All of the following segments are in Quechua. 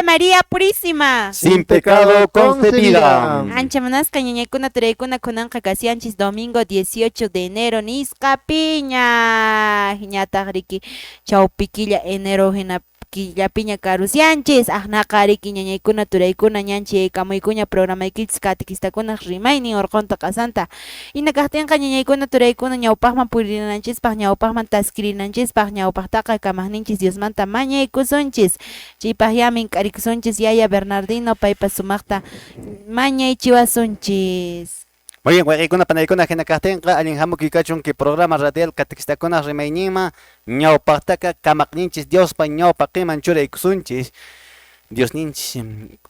Ave María Purísima. Sin pecado concebida. Ancha munasqa ñañaykuna turaykuna kunanqa kasyanchis domingo 18 de enero nisqa piña. Ñataq riki chawpi killa enero hina killapiña karusyanchis. Aqnaqa riki ñañaykuna turaykuna ñanchi yaykamuykuña programaykichis catequistakunaq rimaynin urqunta q'asanta. Hina kaqtinqa ñañaykuna turaykuna ñawpaqman purinanchispaq ñawpaqman taskirinanchispaq ñawpaqtaqa kamaqninchis Diosmanta mañaykusunchis. Chaypaq ya mink'arikusunchis yaya Bernardino paypa sumaqta mañaychiwasunchis. Muy bien, wayqiykuna panaykuna hina kaqtinqa allin hamukuy kachun kay programa radial catequistakunaq rimayninman ñawpaqtaqa kamaqninchis Diospa ñawpaqinman churaykusunchis. Diosninchis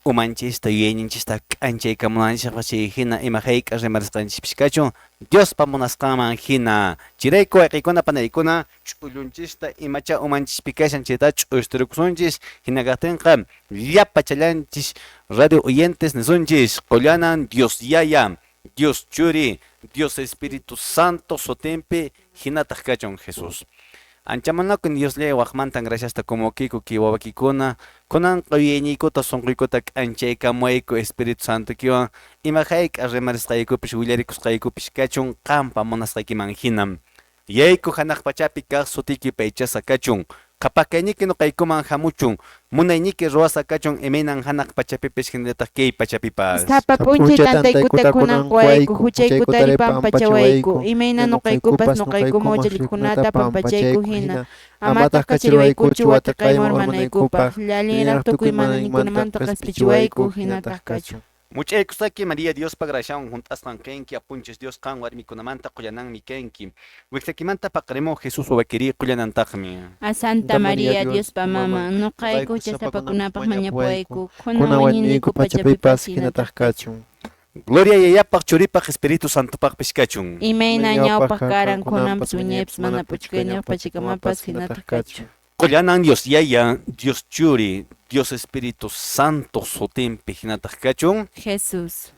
umanchista yuyayninchista k'anchaykamunanchispaq chay hina ima hayk'a rimarisqanchispis kachun Diospa munasqanman hina. Chayrayku wayqiykuna panaykuna ch'ullunchista imacha umanchispi kashan chayta ch'usturukusunchis hina kaqtinqa llapa challanchis radio oyentes nisunchis qullanan Dios Yaya, Dios Churi, Dios Espíritu Santo sutinpi hinataq kachun Jesús. Ancha munakun Diosllay waqmantan graciasta kumukiku kay wawakikuna kunanqa yuyayniykuta sunquykuta k'anchaykamuwayku Espíritu Santoykiwan ima hayk'a rimarisqaykupis willarikusqaykupis kachun qampa munasqaykiman hinam. Yayku hanaq pachapi kaq sutiyki paychasqa kachun, qhapaq kayniyki nuqaykuman hamuchun, munayniyki ruwasqa kachun imaynan hanaq pachapipis hinallataq kay pachapipas. Sapa p'unchay tantaykuta kunan quwayku, huchaykutari pampachawayku, imayna nuqaykupas nuqaykuman huchallikuqkunata pampachayku hina, amataq kachariwaykuchu wateqayman urmanaykupaq, llallinraq tukuy mana allinkunamanta qespichiwayku, hinataq kachun. Much'aykusqayki María Diospa graciawan hunt'asqan kanki, Apunchis Dios qan warmikunamanta qullananmi kanki. Wiksakimanta paqarimuq Jesús wawakiri qullanantaqmi. A Santa María Diospa maman, nuqayku huchasapakunapaq mañapuwayku, kunan wañunayku pachapipas hinataq kachun. Gloria Yayapaq, Churipaq, Espíritu Santopaqpis kachun. Imayna ñawpaq karan, kunanpas wiñaypas mana p'uchukayniyoq pachakamapas hinataq kachun. Qullanan Dios Yaya, Dios Churi, Dios Espíritu Santo sutinpi hinataq kachun. Jesús.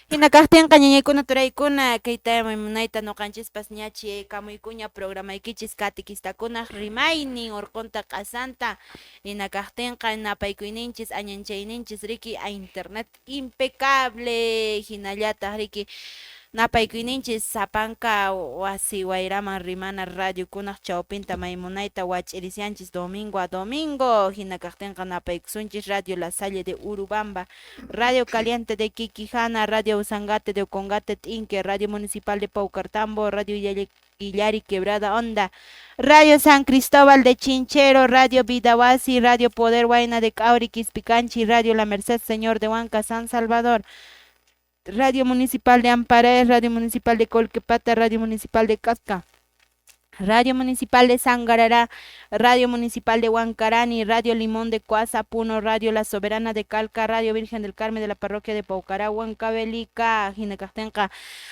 Hina kaqtinqa ñañaykuna turaykuna kayta munayta nuqanchispas ñachi kamuykuña programaykichis catequistakunaq rimaynin urqunta q'asanta hina kaqtinqa napaykuyninchis añanchayninchis riki a internet impecable hinallataq riki napaykuyninchis sapanka wasi wayraman rimana radiokunaq chawpinta maymunayta wach'irisyanchis domingo a domingo hina kaqtinqa napaykusunchis Radio La Salle de Urubamba, Radio Caliente de Quiquijana, Radio Usangate de Ocongate Tinque, Radio Municipal de Paucartambo, Radio Illari Quebrada Honda, Radio San Cristóbal de Chinchero, Radio Vidawasi, Radio Poder Huayna de Cauri Quispicanchi, Radio La Merced Señor de Huanca San Salvador, Radio Municipal de Amparay, Radio Municipal de Colquepata, Radio Municipal de Casca, Radio Municipal de Sangarará, Radio Municipal de Huancarani, Radio Limón de Coaza, Puno, Radio La Soberana de Calca, Radio Virgen del Carmen de la Parroquia de Paucará, Huancavelica, Hinakaqtinqa,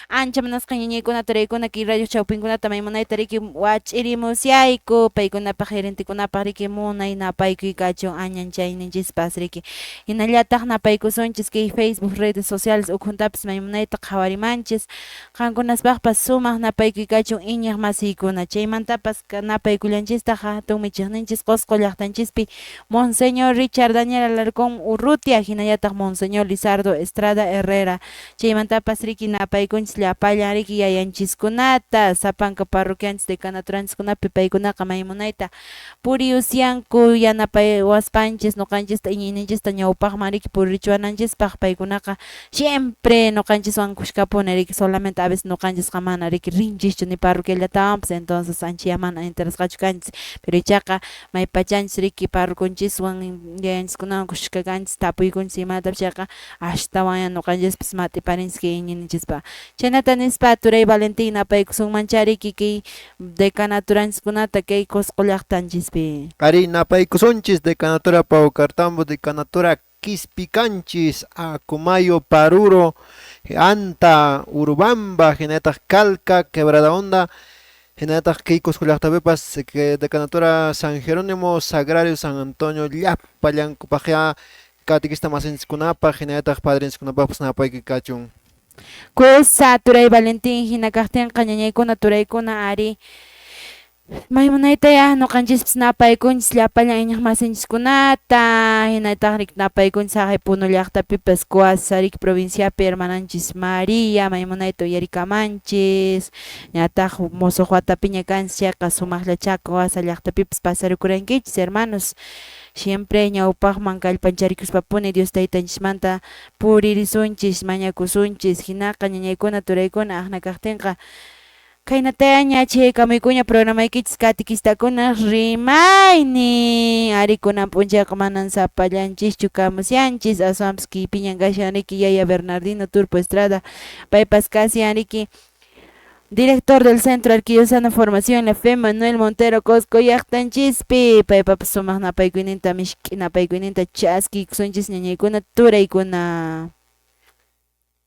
ancha munasqa ñañaykuna turaykuna kay radio chawpinkunata maymunayta riki wach'irimusyayku, paykunapaq gerentekunapaq riki munay napaykuy kachun añanchayninchispas riki. Hinallataq napaykusunchis kay Facebook redes sociales ukhuntapis maymunayta qhawarimanchis, qankunaspaqpas sumaq napaykuy kachun iñiq masiykuna. Chaymantapas napaykullanchistaq hatun michiqninchis Qosqo llaqtanchispi Monseñor Richard Daniel Alarcón Urrutia, hinallataq Monseñor Lizardo Estrada Herrera. Chaymantapas riki napaykunchis llapallan riki yayanchiskunata, sapanka parroquianchis decanaturanchiskunapi paykunaqa maymunayta puriyusyanku yanapaywaspanchis nuqanchista iñiyninchista ñawpaqman riki puririchiwananchispaq paykunaqa siempre nuqanchiswan kushkapuni riki solamente a veces nuqanchisqa mana riki rinchischu ni parroquiallatawanpas entonces ancha mana interesqachu kanchis pero ichaqa maypachanchis riki parroconchiswan yayanchiskunawan kushka kanchis tapuykunchis imanatapis chayqa ashtawan ya nuqanchispas mat'iparinchis kay iñiyninchispa. Chaynata nispa turay Valentín napaykusunmancha riki kay decanaturanchiskunata kay Cusco llaqtanchispi. Arí, napaykusunchis decanatura Paucartambo, decanatura Quispicanchis, Acomayo, Paruro, Anta, Urubamba, hinallataq Calca, Quebrada Honda, hinallataq kay Cusco llaqtapipas decanatura San Jerónimo, Sagrario, San Antonio, llapallankupaqya catequista masinchikkunapaq, hinallataq padrinchiskunapaqpas napaykuy kachun. Kusa turay Valentín hina kaqtinqa ñañaykuna turaykuna ari. Maymunaytaya ñuqanchispas napaykunchis llapallan iñiqmasinchiskunata, hinataq riki napaykunchis haqay Puno llaqtapipas Coasa riki provinciapi hermananchis María maymunayta uyarikamanchis, ñataq musuq watapiña kanchis chayqa sumaqllachá Coasa llaqtapipas pasarukurankichis hermanos. Siempre ñawpaqman kallpancharikuspapuni Dios taytanchismanta puririsunchis, mañakusunchis, hinaqa ñañaykuna turaykuna aqna kaqtinqa khaynataña chaykamuykuña programaykichis katikistakuna rimaynin. Ari kunan p'unchayqa manan sapallanchischu kamusyanchis, aswanpas kaypiñan kashan riki yaya Bernardino Turpo Estrada, paypas kasyan riki director del Centro Arquidiocesano Formación en la Fe Manuel Montero Cosco llaqtanchispi, paypapas sumaq napaykuyninta mishk'i napaykuyninta chaskiykusunchis ñañaykuna turaykuna.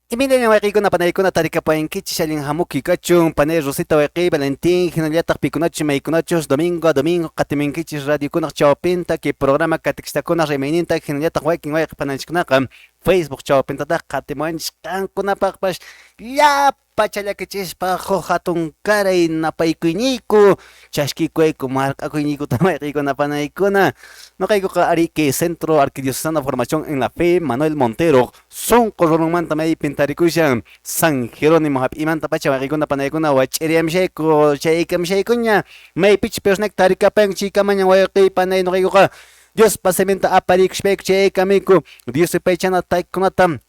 Imayna wayqiykuna panaykuna tarikapuwankichis allin hamukuy kachun panay Rosita wayqiy Valentín hinallataq pikunachus maykunachus domingo a domingo qatimunkichis radiokunaq chawpinta kay programa katikistakuna rimayninta hinallataq wakin wayqi pananchiskunaqa Facebook chawpintataq qatimuwanchis qankunapaqpas llapa challakichispa huk hatun karay napaykuyniyku chaskikuwayku mark'akuyniykuta wayqiykuna panaykuna noqaykuqa ari kay Centro Arquidiocesano Formación en la Fe Manuel Montero sunqu rurunmanta maypin tarikushan San Jerónimo hap'imanta pacha wayqiykuna panaykuna wach'iriyamishayku chaykamishaykuña maypichus personaka tarikapayanku chaykamaña wayqiy panay noqaykuqa Diospa siminta aparikushpayku chaykamiyku Dios yupaychana takikunata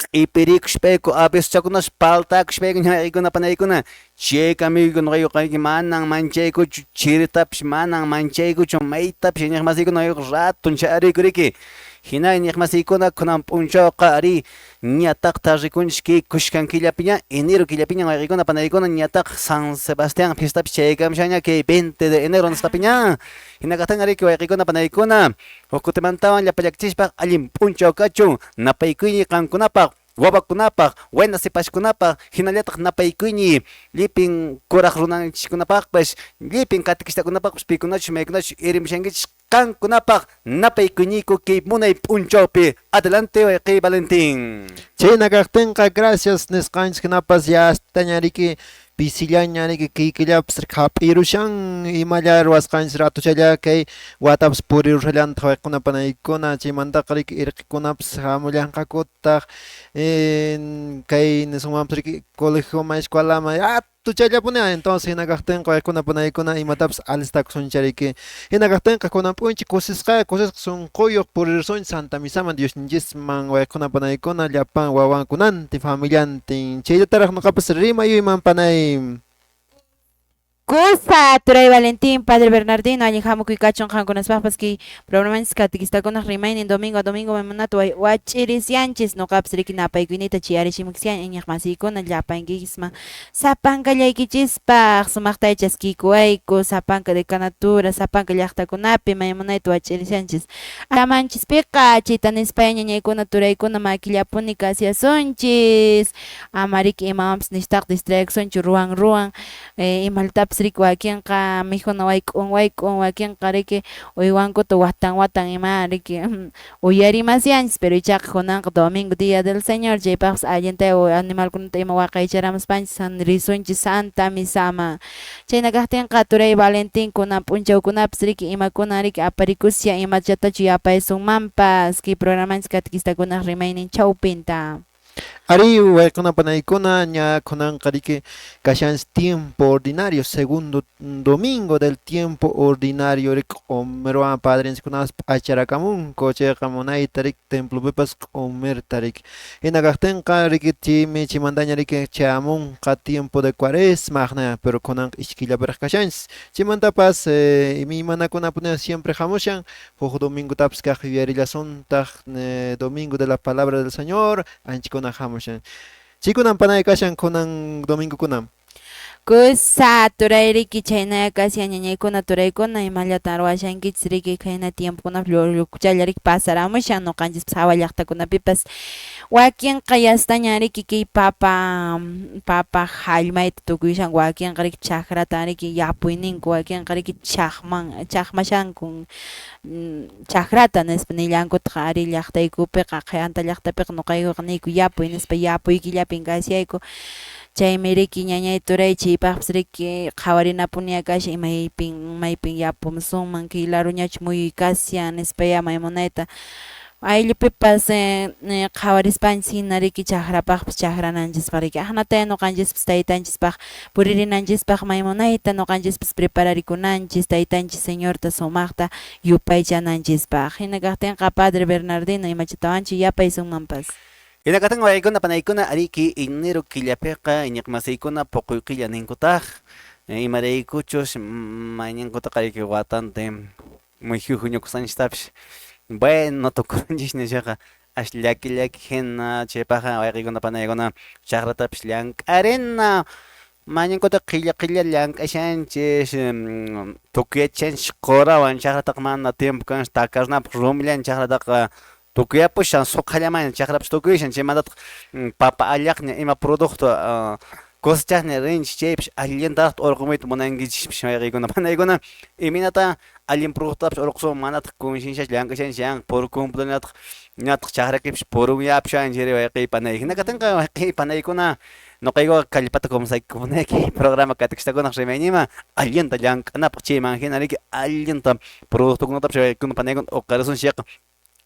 q'ipirikushpayku avischakunash paltakushpayku ñawaykiykuna panaykuna chaykamiyku noqaykuqa manan manchaykuchu chiritapish manan manchaykuchu maytapish iñiqmasiykuna noqaykuqa ratun chayariyku riki hina iñiqmasiykuna kunan p'unchawqa ari ñataqta rikunchis kay kushkan killapiña enero killapiña wayqiykuna panaykuna ñataq San Sebastián fiestapish chaykamushanña kay 20 de enero nisqapiña hina kaqtinqa riki wayqiykuna panaykuna huk kutimantawan llapallakichispa allin p'unchaw kachun napaykuyñi qankunapaq wawakunapaq wayna sipaskunapaq hinallataq napaykuyñi llipin kuraq runanchiskunapaqpas llipin katikistakunapaqpas pikunachus maykunachus irimushankichis qankunapaq napaykuyñiyku kay munay p'unchawpi. Adelante wayqiy Valentín. Chayna kaqtinqa gracias nisqanchis hinapas yastaña riki pisillaña riki kiykillapas hap'irushan imalla ruwasqanchis ratuchalla kay watapas purirushallantaq wayquna panaykuna chaymantaqa riki irqikunapas hamullanqakutaq kay nisunmanpas riki colegioman escuelaman atuchallapuni entonces hina kaqtinqa waykuna panaykuna imatapas alistakusunchis riki hina kaqtinqa kunan p'unchay kusisqa kusisqa sunquyuq purirusunchis Santa Misaman Diosninchisman waykuna panaykuna llapan wawankunantin familiantin chayllataraq nuqapas rimayuyman panay. Kusa, Turay Valentín, Padre Bernardino, allin hamukuy kachun qankunaspaqpas kay programanchis katikistakunaq rimaynin domingo a domingo maymunata wach'irisyanchis nuqapas riki napaykuyniyta chiyarichimuksian iñiqmasiykuna llapankichisman sapankallaykichispaq sumaqta chaskiykuwayku sapanka decanatura sapanka llaqtakunapi maymunayta wach'irisyanchis amanchispiqa chayta nispaya ñañaykuna turaykuna makillapuni kasiasunchis ama riki imawanpas nishtaq distraekusunchu ruwan ruwan imaltapas riki wakinqa mikhuna wayk'un wayk'un wakinqa riki uywankuta watan watan ima riki uyarimasyanchis pero ichaqa kunanqa domingo día del Señor chaypaqpas allinta animalkunata ima waqaycharamuspanchis risunchis Santa Misaman chayna kaqtinqa turay Valentín kunan p'unchawkunapas riki imakuna riki aparikusya imachatachu yapaysunmanpas kay programanchis katequistakunaq rimaynin chawpinta. Ari waykuna panaykuna ña kunanqa riki kashanchis tiempo ordinario segundo domingo del tiempo ordinario riki q'umirwan padrinchiskunapas p'acharakamunku chayqa munayta riki templopipas q'umirta riki hina kaqtinqa riki chaymi chaymantaña riki chayamunqa tiempo de cuaresma aqna pero kunanqa iskillapiraq kashanchis chaymantapas imaymanakunapuni siempre hamushan huk domingotapas kaq yuyarillasuntaq domingo de la palabra del Señor anchikuna hamushan chaykunan panay kashan kunan domingokuna. Kusa turay riki chhaynaya kashan ñañaykuna turaykuna imallatan ruwashankichis riki khayna tiempokunapi llullukuchalla riki pasaramushan ñuqanchispas hawa llaqtakunapipas wakinqa yastañan riki kay papa papa hallmayta tukuyushanku wakinqa riki chakratan riki yapuyninku wakinqa riki chaqman chaqmashankun chakrata nispa nillankutaq ari llaqtaykupiqa Anta llaqtapiqa ñuqaykuqa niyku yapuy nispa yapuy killapin kashayku. Chaymi riki ñañay turay chaypaqpas riki qhawarinapunia kashan imaypin maypin yapumusunman kay laruñachu muyuy kashan nispaya may munayta ayllupipas qhawarispanchis hina riki chakrapaqpas chakrananchispaq riki aqnataya nuqanchispas taytanchispaq puririnanchispaq may munayta nuqanchispas prepararikunanchis taytanchis Señorta sumaqta yupaychananchispaq. Hina kaqtinqa Padre Bernardino imachatawanchu yapaysunmanpas. Hina kaqtin waykuna panaykuna ariki enero killapiqa iñiqmasiykuna puquy qilla ninkutaq imaraykuchus mayninkutaqa riki watantin muhu huñukusqanchistapis bueno tukurunchis nishaqa ash llaki llaki hina chaypaqqa wayqiykuna panaykuna chaqratapis llank'arina mañankuta qilla qilla llank'ashanchis tukuyachanchis qurawan chaqrataqa mana tiempo kanchu takarnapaq rumillan chaqrataqa tukuyapushan suqhallamanña chaqrapas tukuyashan chaymantataq papa allaqña ima producto cosechaqña rinchis chaypis allintaraqta urqumuyta munankichispis wayqiykuna panaykuna imaynata allin productotapas urqusun manataq concienciachu llank'ashanchis yanqa por completo ñataq chaqrakipis purunyapushanchis wayqiy panay hina katinqa wayqiy panaykuna nuqaykuqa kallpata kumsaykupunayki programa katikishtakunaq rimayninman allinta llank'anapaq chayman hina riki allinta productokunatapas wayqiykuna panaykuna uqarisunchis yaqa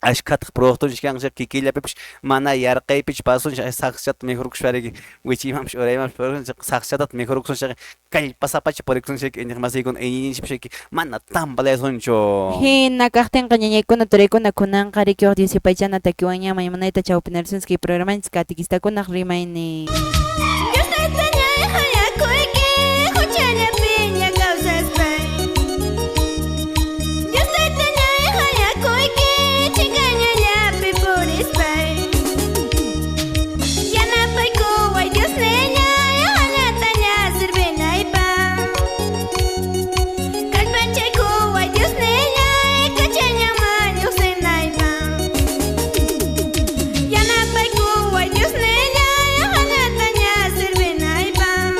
ashkhataq productonchis kanqa kikillapipas mana yarqaypichu pasunchis saqsata mikhurkuspa riki wichiymanpas uraymanpas purisunchis saqsatata mikhurkusunchis kallpasapacha purikusunchis iñiqmasiykuna iñiyninchis mana tambaleasunchu. Hina kaqtinqa ñañaykuna turaykuna kunanqa riki waq Dios yupaychana takiwanña maymunayta chawpinarisunchis kay programanchis katikistakunaq rimaynin. Dios taytallay hayakuyki huchallapiña kawsaspay. Dios taytallay hayakuyki chinkañallapi purispay. Yanapaykuway Dios nillay hanataña sirvinaypaq. Kallpanchaykuway Dios nillay kachañaman lluqsinaypaq. Yanapaykuway Dios nillay hanataña sirvinaypaq.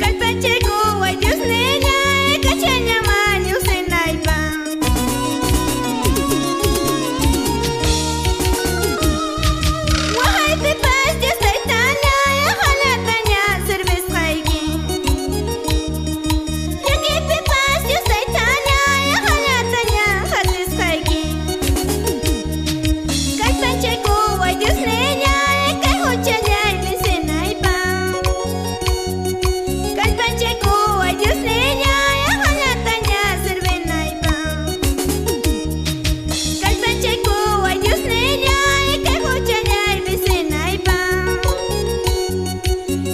Kallpanchaykuway Dios nillay kachañaman lluqsinaypaq. Waqaypipas Dios taytallay hanataña servisqayki. Llakipipas Dios taytallay hanataña hatisqayki. Kallpanchaykuway Dios nillay kay huchallay vencenaypaq. Kallpanchaykuway Dios nillay hanataña servinaypaq. Kallpanchaykuway Dios nillay kay huchallay vencenaypaq.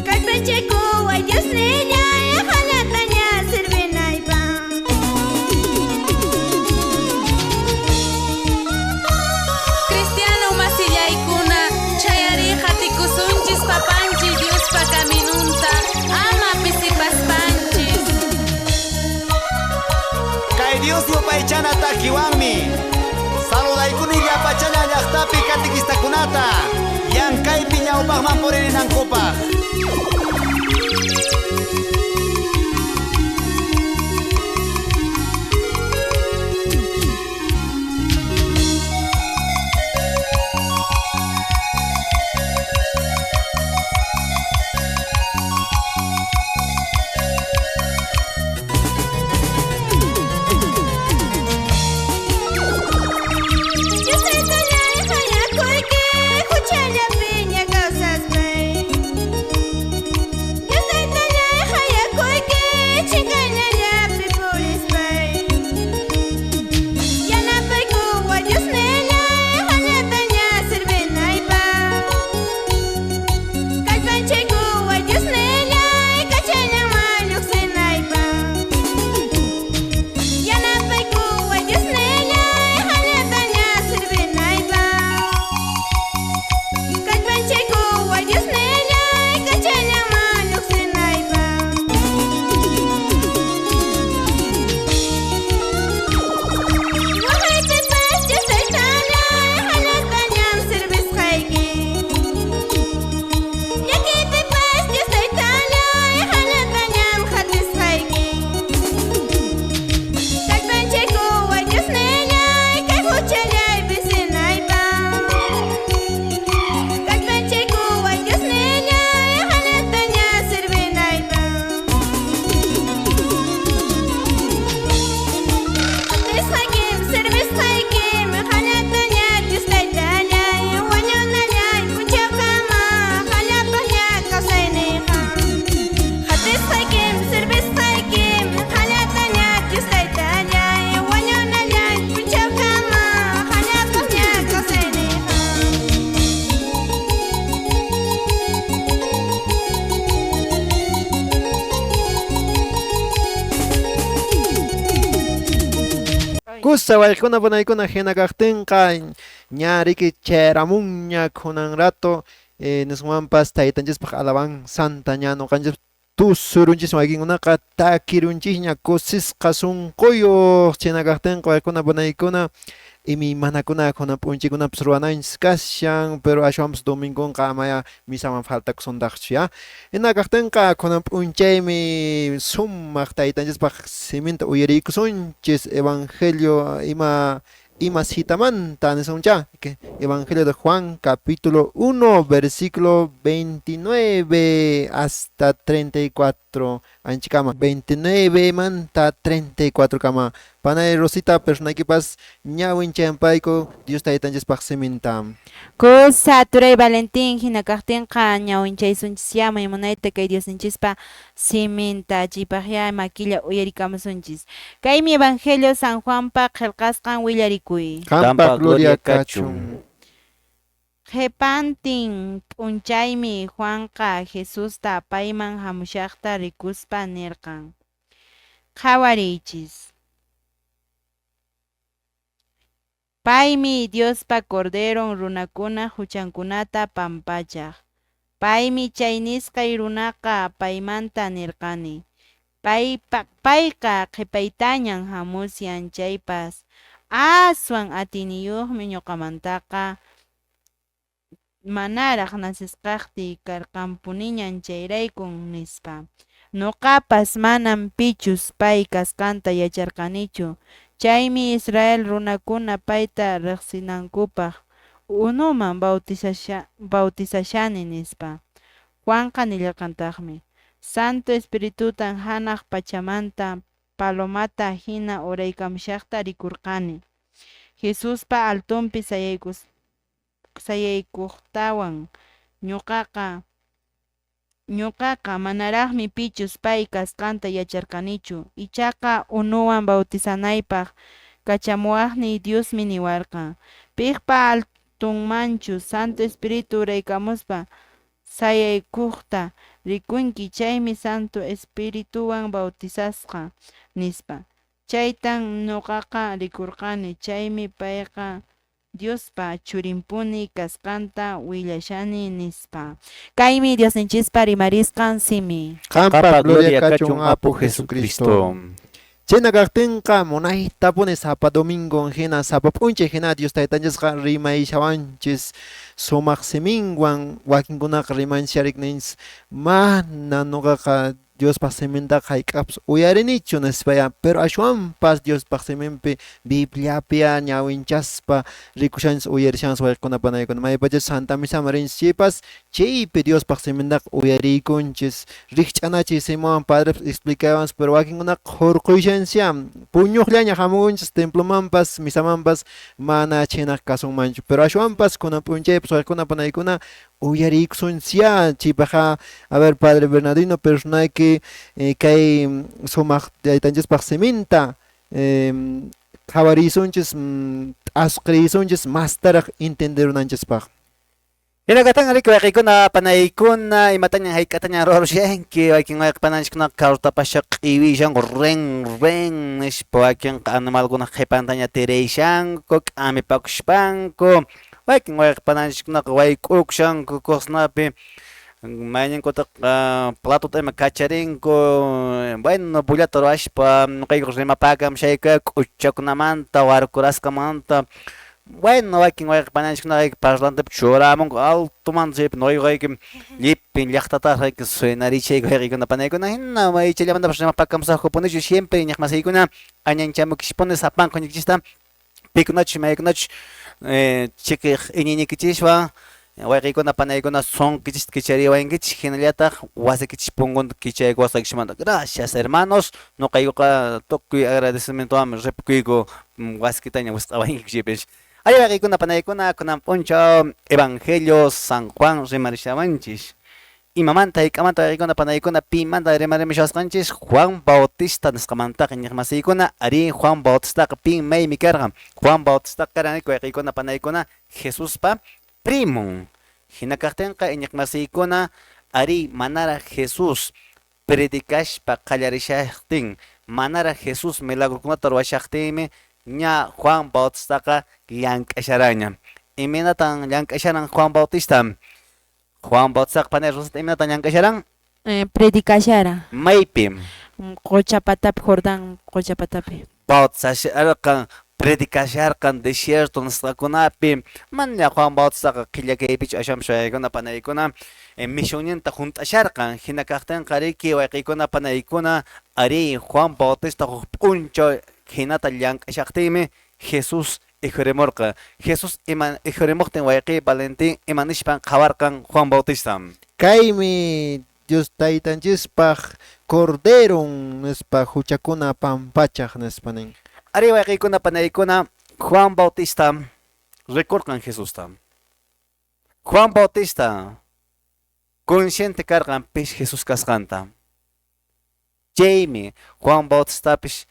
Kallpanchaykuway Dios nillay hanataña servinaypaq. Cristiano masillaykuna chayari qatikusunchis papanchis Diospa caminunta ama pisipaspanchis. Kay Dios yupaychana takiwanmi saludaykuni llapachana llaqtapi katikistakunata llankaypi ñawpaqman puririnankupaq. Kusa wayqikuna panaykuna hina kaqtinqa ña riki chayaramunña kunan rato niswanpas taytanchispaq alabanzanta ña ñuqanchis tusurunchis wakinkunaqa takirunchisña kusisqa sunquyuq chayna kaqtinqa waykuna panaykuna imaymanakuna kunan p'unchaykunapas ruwananchis kashan pero ashwanpas domingonqa amaya misaman faltakusuntaqchu ya. Hina kaqtinqa kunan p'unchaymi sumaq taytanchispaq siminta uyariykusunchis evangelio ima citamanta nisuncha Evangelio de Juan capítulo 1 versículo 29 hasta 34 anchikama 29 manta 34 kama panay Rosita personaykipas ñawinchayanpayku Dios taytanchispaq siminta. Kusa turay Valentín hina kaqtinqa ñawinchaysunchis ya maymunayta kay Diosninchispa siminta chaypaqya makilla uyarikamusunchis. Kaymi Evangelio San Juanpa qillqasqan willarikuy. Qampa gloria kachun. Qhipantin p'unchaymi Juanqa Jesusta payman hamushaqta rikuspa nirqan: Qhawariychis. Paymi Diospa Corderon runakuna huchankunata pampachaq. Paymi chay nisqay runaqa paymanta nirqani. Payqa qhipaytañan hamusyan chaypas aswan atiyniyuqmi ñuqamantaqa manaraq nasisqaqtiy karqanpuniñan chayraykun nispa. Ñuqapas manam pichus pay kasqanta yacharqanichu. Chaymi Israel runakuna payta riqsinankupaq unuman bautizashani nispa. Juanqa nillarqantaqmi: Santo Espiritutan hanaq pachamanta palomata hina uraykamushaqta rikurqani. Jesuspa altonpi sayaykuqtawan ñuqaqa manaraqmi pichus pay kasqanta yacharqanichu. Ichaqa unuwan bautizanaypaq kachamuwaqniy Diosmi niwarqan: Piqpa altunmanchu Santo Espiritu uraykamuspa sayaykuqta rikunki chaymi Santo Espirituwan bautizasqa nispa. Chaytan ñuqaqa rikurqani chaymi payqa Diospa churinpuni kasqanta willashani nispa. Kaymi Diosninchispa rimarisqan simi. Qampa gloria kachun Apu Jesucristo. Chayna kaqtinqa munaytapuni sapa domingo hina sapa p'unchay hina Dios taytanchisqa rimayshawanchis sumaq siminwan wakinkunaqa rimanchisarikninchis mana ñuqaqa Diospaq simintaqa hayk'aqpas uyarinichu nispaya pero ashwanpas Diospaq siminpi Bibliapi ñawinchaspa rikushanchis uyarishanchis wayqikuna panaykuna maypachas Santa Misaman rinchis chaypas chaypi Diospaq simintaqa uyariykunchis rikch'anachiy simiwan padrepas explicaywanchis pero wakinkunaqa hurquyashanchisya puñuqllaña hamukunchis templomanpas misamanpas mana chhaynaqa kasunmanchu pero ashwanpas kunan p'unchaypas wayqikuna panaykuna uyariykusunchis chaypaqqa a ver padre Bernardino personayki kay sumaq taytanchispaq siminta qhawariysunchis t'asqiriysunchis mastaraq entenderunanchispaq. Hinakatan riki wayqikuna panaykuna imatañan hayk'atañan ruwarushanki wakin wayqipananchikkunaqa carrotapasha q'iwishanku ren ren nispa wakinqa animalkunaq qhipantaña tirayshanku k'amipakushpanku wakin wayqipananchikkunaqa wayk'ukushanku kusnapi mayninkutaqa platota ima kacharinku bueno bullata ruwashpa ñuqaykuqa rimapakamushayku k'uchakunamanta warkurasqamanta bueno wakin wayqipananchikkunaqa parlantepi churamunku altomanta chaypi ñuqaykuqa llipin llaqtataraq suenarichayku wayqikuna panaykuna hina maychallamantapas rimapakamusaqkupunichu siempre iñiqmasiykuna añanchamukishpuni sapanka huñukichista pikunachus maykunachus chiqiq iñiyniykichiswan wayqikuna panaykuna sunkichista kichariwankichis hinallataq wasikichis punkunta kichaykuwasqaykichismanta. Gracias hermanos ñuqaykuqa tukuy agradecimientowanmi ripukuyku wasikitaña wisq'awankichis. Ay wayqikuna panaykuna kunan p'unchaw Evangelio San Juan rimarishawanchis. Imamanta hayk'amanta wayqikuna panaykuna pimanta rimarimishawasqanchis Juan Bautista nisqamantaqa iñiqmasiykuna arí Juan Bautistaqa pin maymi karqan. Juan Bautistaqa karan wayqikuna panaykuna Jesuspa primon. Hina kaqtinqa iñiqmasiykuna arí manaraq Jesús predicashpa qallarishaqtin manaraq Jesús milagrokunata ruwashaqtinmi Ña Juan Bautistaqa llank'asharanña. Imaynatan llank'asharan Juan Bautista? Juan Bautistaqa panay Rosita imaynatan llank'asharan? Predicasharan. Maypi? Qocha patapi, Jordán qocha patapi. Bautizasharqan, predicasharqan desierto nisqakunapi. Mana Juan Bautistaqa qhilla kaypichu aswanpas waykuna panaykuna misionninta hunt'asharqan. Hina kaqtinqa riki wayqiykuna panaykuna arí Juan Bautista huk p'unchaw hinata llank'ashaqtinmi Jesús ikhurimurqan. Jesús ima ikhurimuqtin wayqiy Valentín ima nishpan qhawarqan Juan Bautista? Kaymi Dios taytanchispaq Corderon nispa huchakuna pampachaq nispa nin. Arí wayqiykuna panaykuna Juan Bautista rikurqan Jesusta. Juan Bautista consciente karqan pis Jesús kasqanta. Chaymi Juan Bautistapis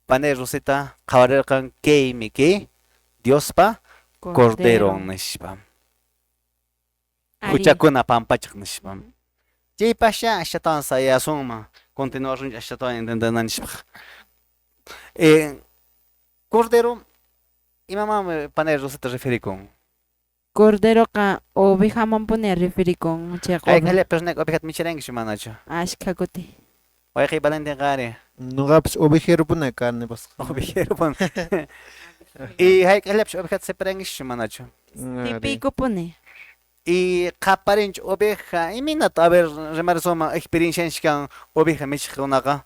panay Rosita qhawarirqan kaymi kay Diospa Corderon nispa. Huchakuna pampachaq nispa. Chaypasha ashatawan sayasunman continuasunchik ashatawan entendenanchikpaq. Cordero imamanmi panay Rosita referikun? Corderoqa ovejamanpuni referikun chayqa. Hayk'aqllapas ovejata michirankichu manachu? Ashkha kuti. Wayqiy Valentín qari. Nuqapas ovejeropuni kani pasqa. Ovejeropuni. Y hayk'aqllapas ovejata sipirankichu manachu? Sipiykupuni. Y qaparinchu oveja, imaynata a ver rimarisunman experiencianchik kan oveja michiqkunaqa?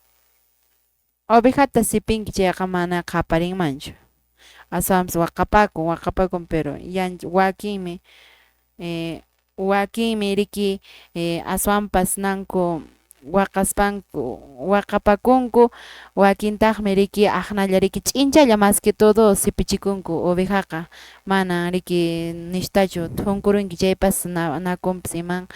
Ovejata sipinki chayqa mana qaparinmanchu. Aswanpas waqapakun, waqapakun pero wakinmi wakinmi riki aswanpas nanku waqaspanku waqapakunku, wakintaqmi riki aqnalla riki ch'inchalla más que todo sipichikunku ovejaqa manan riki nishtachu thunkurunki chaypas nakunpas iman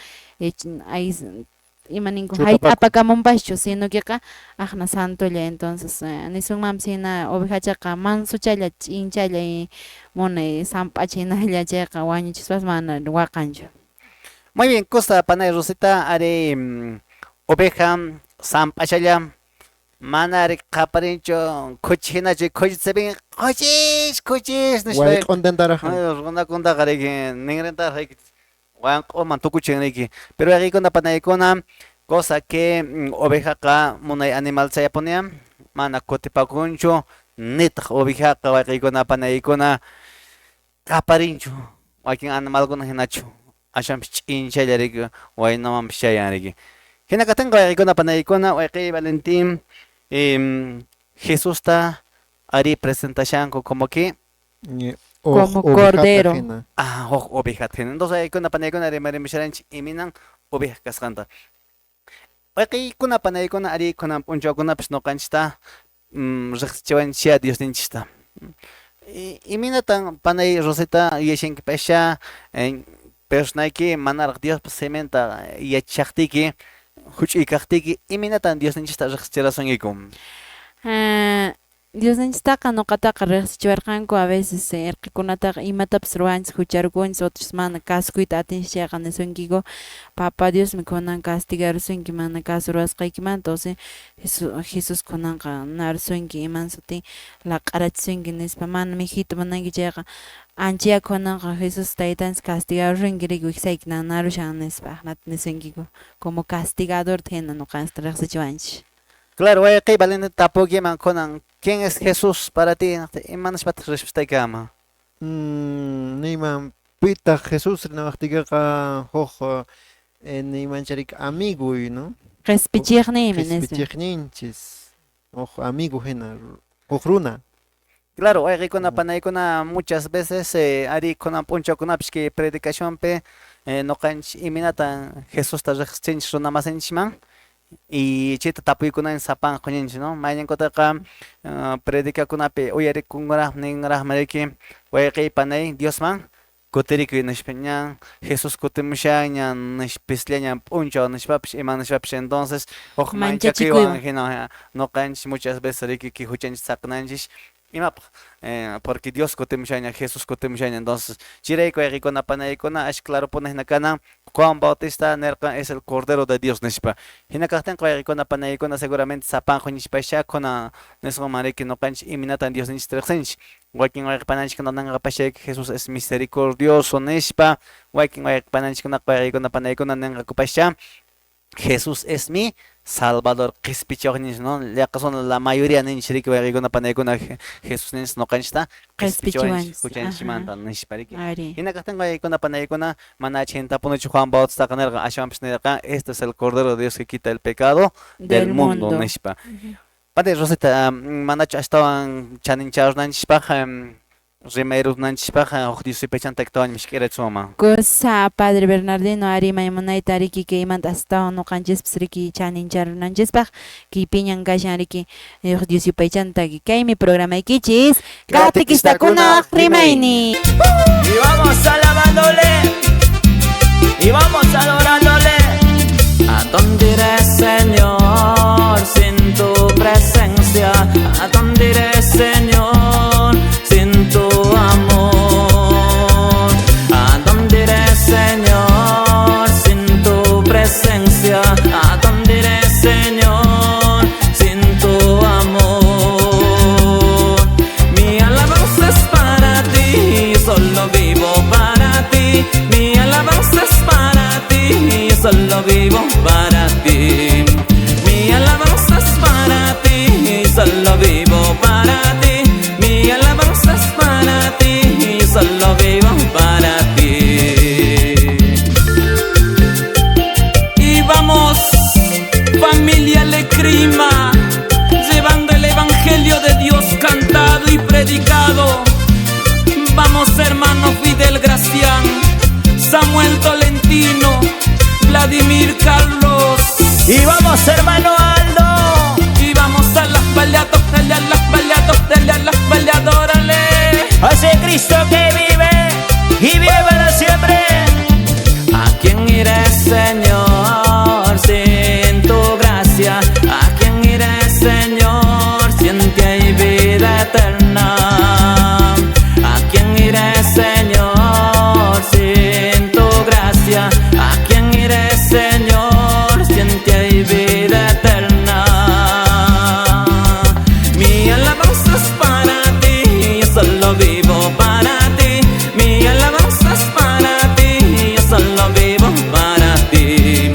ima ninku hayt'apakamunpaschu sino queqa aqna santolla. Entonces nisunmanpas hina ovejachaqa mansuchalla ch'inchalla munay samp'acha hinalla chayqa wañuchispas mana waqanchu. Muy bien, kusa panay Rosita ari oveja samp'achalla mana ari qaparinchu khuchi hinachu khuchi sipin khuchis khuchis nispa Wayq'untintaraq. Runakuntaqa riki ninrintaraq riki wanq'uman tukuchin riki. Pero wayqiykuna panaykuna cosa que ovejaqa munay animal chayapuniya mana kutipakunchu nitaq ovejaqa wayqiykuna panaykuna qaparinchu wakin animalkuna hinachu aswanpas ch'inchalla riki waynamanpas chayan riki. Hina kaqtinqa wayqiykuna panaykuna wayqiy Valentín Jesusta ari presentashanku como que como cordero. Ah, huk ovejata hina. Entonces wayqiykuna panaykuna rimarimusharanchik imaynan oveja kasqanta. Wayqiykuna panaykuna ari kunan p'unchawkunapis ñuqanchikta riqsichiwanchikya Diosninchikta. Imaynatan panay Rosita yuyashankipascha personayki manaraq Diospa siminta yachashaqtiyki huch'uy kaqtiyki imaynatan Diosninchikta riqsichirasunkiku? Diosninchiktaqa ñuqataqa riqsichiwarqanku a veces irqikunataqa imatapas ruwanchik hucharkunchik otros mana kasukuyta atinchik chayqa nisunkiku Papa Diosmi kunan castigarusunki mana kasu ruwasqaykimanta o sea Jesús kunanqa narusunki iman sutin laq'arachisunki nispa mana mikhuyta munanki chayqa anchaya kunanqa Jesús taytanchik castigarusunki riki wiksayki nanarushan nispa aqnata nisunkiku como castigadorta hina ñuqanchikta riqsichiwanchik. Claro, wayqiy Valentín tapuykiman kunan ¿quién es Jesús para ti? Ima nispataq respuestayki kanman? Niyman pitaq Jesús rimaqtiykiqa huk niymancharik amiguy, ¿no? Qispichiqniymi nispa. Qispichiqninchis huk amigo hina huk runa. Claro, wayqiykuna panaykuna muchas veces ari kunan p'unchawkunapis kay predicacionpi ñuqanchik imaynatan Jesusta riqsichinchik runa masinchikman y chayta tapuykunanchik sapanqa quñinchik, ¿no? Mayninkunataqa predicakunapi uyarikunraqmi ninraqmi riki wayqiy panay Diosman kutirikuy nishpa ñan Jesús kutimushanña nispisllaña p'unchaw nishpapish ima nishpapish entonces huk manchakuywan hina ñuqanchik muchas veces riki kay huchanchik saqinanchik Imapaq? Porque Dios kutimushaña, Jesús kutimushaña. Entonces, chayrayku wayqikuna panaykuna ash claropuni hina kanan Juan Bautista nirqan es el Cordero de Dios nispa. Hina kaqtinqa wayqikuna panaykuna seguramente sapanqa ñispasha kunan nisqanman riki ñuqanchik imaynatan Diosninchikta riqsinchik. Wakin wayqi pananchikkuna ninqapashayki Jesús es misericordioso nispa. Wakin wayqi pananchikkunaqa wayqikuna panaykuna ninqakupascha Jesús es mi Salvador qispichiwaqninchik, ¿no? Llaqasun la mayoría ninchik riki wayqikuna panaykuna Jesús ninchik ñuqanchikta qispichiwanchik huchanchikmanta nispa riki. Hina kaqtinqa waykikuna panaykuna mana chhaynatapunichu Juan Bautistaqa nirqan, ashwanpis nirqan este es el Cordero de Dios que quita el pecado del mundo nispa. Padre Rosita, manachu ashtawan chanincharunanchikpaq rimayrunanchikpaq huk Dios yupaychanta taktawan misk'irachisunman? Kusa, Padre Bernardino, ari maymunayta riki kaymanta astawan ñuqanchispas riki chanincharunanchispaq kaypiñan kashan riki huk Dios yupaychanta kaymi programaykichis Catequistakunaq rimaynin. Y vamos alabándole, y vamos adorándole. ¿A dónde iré, Señor, sin tu presencia? ¿A dónde iré, Señor, sin tu amor? ¿A dónde iré, Señor, sin tu presencia? ¿A dónde iré, Señor, sin tu amor? Mi alabanza es para ti, yo solo vivo para ti. Mi alabanza es para ti, yo solo vivo para ti. Mi alabanza es para ti, yo solo vivo para ti. Mi alabanza es para ti, yo solo vivo para ti. Y vamos, familia Lecrima, llevando el evangelio de Dios cantado y predicado. Vamos, hermano Fidel Gracián, Samuel Tolentino, Vladimir Carlos. Y vamos, hermano Aldo. Y vamos a las baleadas, dale a las baleadas, dale a las baleadas, órale. A ese Cristo que vive y vive para siempre. ¿A quién iré, Señor, sin tu gracia? ¿A quién iré, Señor, si en ti hay vida eterna? ¿A quién iré, Señor, sin tu gracia? ¿A quién iré, Señor, si en ti hay vida eterna? Mi alabanza es para ti, yo solo vivo para ti. Mi alabanza es para ti, yo solo vivo para ti.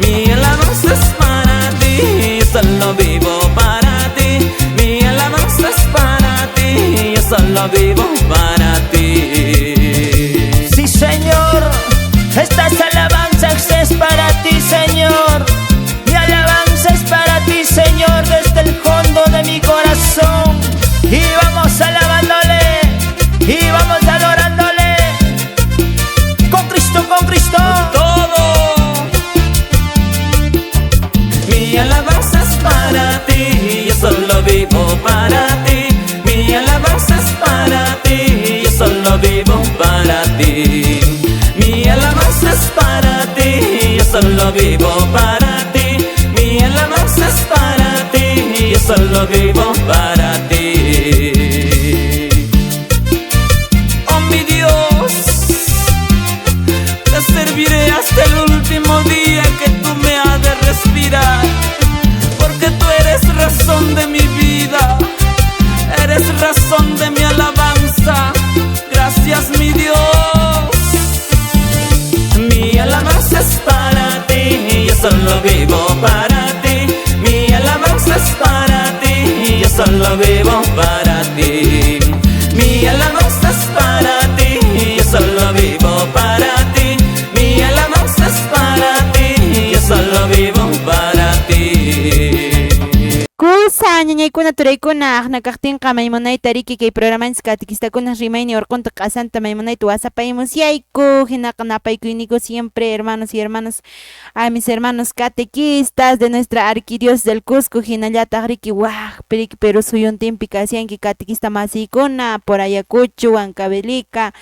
Mi alabanza es para ti, yo solo vivo para ti. Mi alabanza es para ti, yo solo vivo para ti. Sí, Señor, estas alabanzas es para ti, Señor. Mi alabanza es para ti, Señor, desde el fondo de mi corazón. Y vamos alabándole, y vamos adorándole. Con Cristo, con Cristo. Todo. Mi alabanza es para ti, yo solo vivo para ti. Mi alabanza es para ti, yo solo vivo para ti. Mi alabanza es para ti, yo solo vivo para ti. Mi alabanza es para ti, yo solo vivo para ti. Oh mi Dios, te serviré hasta el último día que tú me has de respirar, porque tú eres razón de mi vida, eres razón de mi alabanza. Gracias, mi Dios. Mi alabanza es para ti, yo solo vivo para ti. Mi alabanza es para ti, yo solo vivo para ti. Mi alabanza es para ti, yo solo vivo para ti. Mi alabanza es para ti, yo solo vivo para ti. Kusa ñañaykuna turaykuna aqnakaqtinqa maymunayta riki kay programanchis catequistakuna rimayni urqunta q'asanta maymunayta wasapaymusyayku hinaqa napaykuyniku siempre, hermanos y hermanas, a mis hermanos catequistas de nuestra arquidiócesis del Cusco, hinallataq riki waq riki Perú suyuntinpi kashanki catequista masiykuna por Ayacucho, Huancavelica,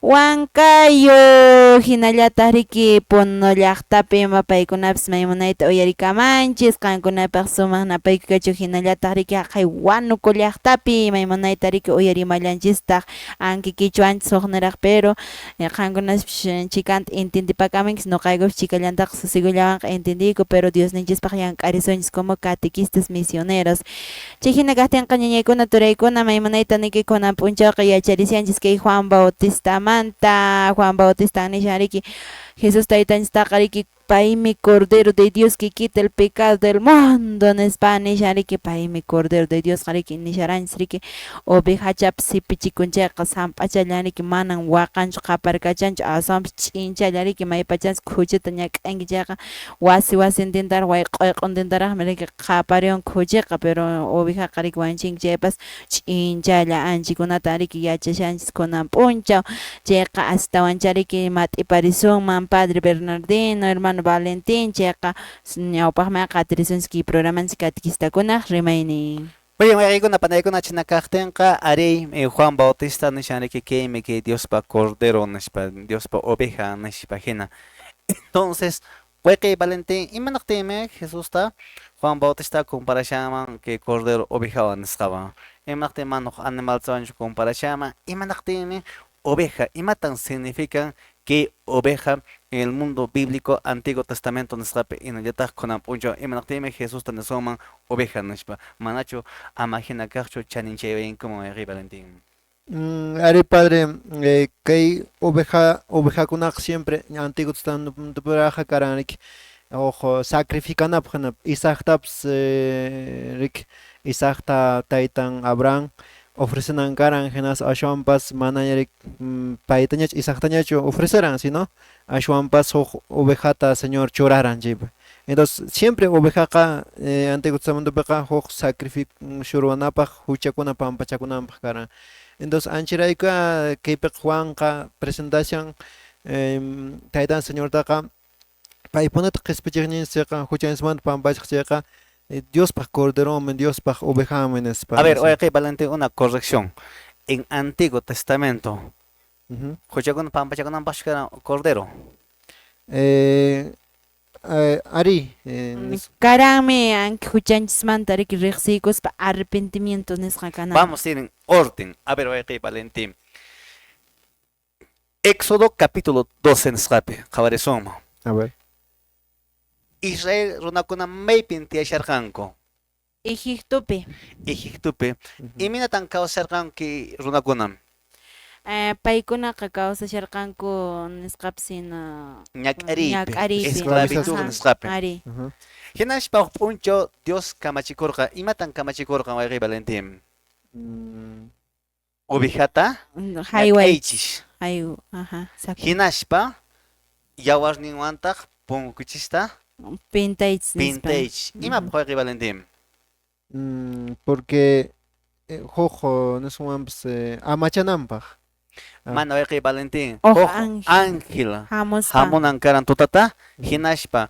Huancayo, hinallataq riki Puno llaqtapi ima paykunapis maymunayta uyarikamanchis, qankunapaq sumaq napayku kachun, hinallataq riki haqay Huánuco llaqtapi maymunayta riki uyarimallanchistaq, anki quichuanchis hukniraq pero qankunaspis chikanta intindipakamunkichis, nuqaykupis chikallantaqa susigullawanqa intindiyku, pero Diosninchispaq llank'arisunchis como catequistas misioneros. Chay hina kaqtinqa ñañaykuna turaykuna maymunayta niki kunan p'unchawqa yacharishanchis kay Juan Bautistamanta. Juan Bautista nishan riki Jesús taytanchistaqa riki paymi Cordero de Dios que quita el pecado del mundo nispa nishan riki paymi Cordero de Diosqa riki nisharanchis riki ovejachapas sipichikun chayqa samp'achallan riki manan waqanchu qaparkachanchu aswanpas ch'inchalla riki maypachanchis khuchita ñak'anki chayqa wasi wasintintaraq wayq'uyq'untintaraqmi riki qapariwan khuchiqa pero ovejaqa riki wanchinki chaypas ch'inchalla anchikunatan riki yachashanchis kunan p'unchaw chayqa astawancha riki mat'iparisunman Padre Bernardino, hermano Valentín, chayqa ñawpaqman qatirisunchis kay programanchis catequistakunaq rimaynin. Oye, wayqaykuna panaykuna chinakaqtinqa ari Juan Bautista nishan riki kaymi kay Diospa Cordero nispa, Diospa oveja nispa hina. Entonces, wayqay Valentín, imanaqtinmi Jesusta Juan Bautista comparashanman kay Cordero ovejawan nisqawan? Imanaqtin mana huk animalchawanchu comparashanman? Imanaqtinmi oveja? Imatan significan kay oveja en el mundo bíblico Antiguo Testamento nisqapi hinallataq kunan p'unchaw? Imanaqtinmi Jesusta nisunman oveja nispa? Manachu ama hina kaqchu chaninchaywankuman wayqay Valentín? Ari padre, kay oveja ovejakunaqa siempre Antiguo Testamentopiqa karan riki huk sacrificanapaq hina Isaactapas riki Isaacta taytan Abraham ofrecenan karan hinaspa ashwanpas manaña riki paytañachu Isaactañachu ofreceran sino ashwanpas huk ovejata Señor churaran chaypi. Entonces siempre ovejaqa Antiguo Testamentopiqa huk sacrificio ruwanapaq huchakuna pampachakunanpaq karan. Entonces ancharayku kaypiqa Juanqa presentación taytan Señortaqa paypunataq qhispichiqninchikqa huchanchismanta pampachaq chayqa Diospaq Corderonmi, Diospaq ovejanmi nispa. A ver, wayqay Valentín, una corrección. En Antiguo Testamento, huchakuna pampachakunanpaqchu karan cordero? Ari. Karanmi anki huchanchismanta riki riqsiykuspa arrepentimiento nisqa kanan. Vamos a ir en orden. A ver, wayqay Valentín. Éxodo capítulo 12 nisqapi qhawarisunman. A ver. Israel runakuna maypin tiyasharqanku? Egiptopi. Egiptopi. Imaynatan kawsarqanku runakuna? Paykunaqa kawsasharqanku nisqapis hina ñak'ariypi, ñak'ariypi. Esclavitud nisqapi. Ari. Hinaspa huk p'unchaw Dios kamachikurqa. Imatan kamachikurqan wayqay Valentín? Ovejata haywaychis. ñak'aychis. Hayw, aha, Hinaspa yawarninwantaq punkuchista pintaychis nispa. Pintaychis. Imapaq wayqay Valentín? Porque huk niswanpas amachananpaq. Mana wayqay Valentín, Huk huk ángel ángel hamuspa. hamunan karan tutata, hinaspa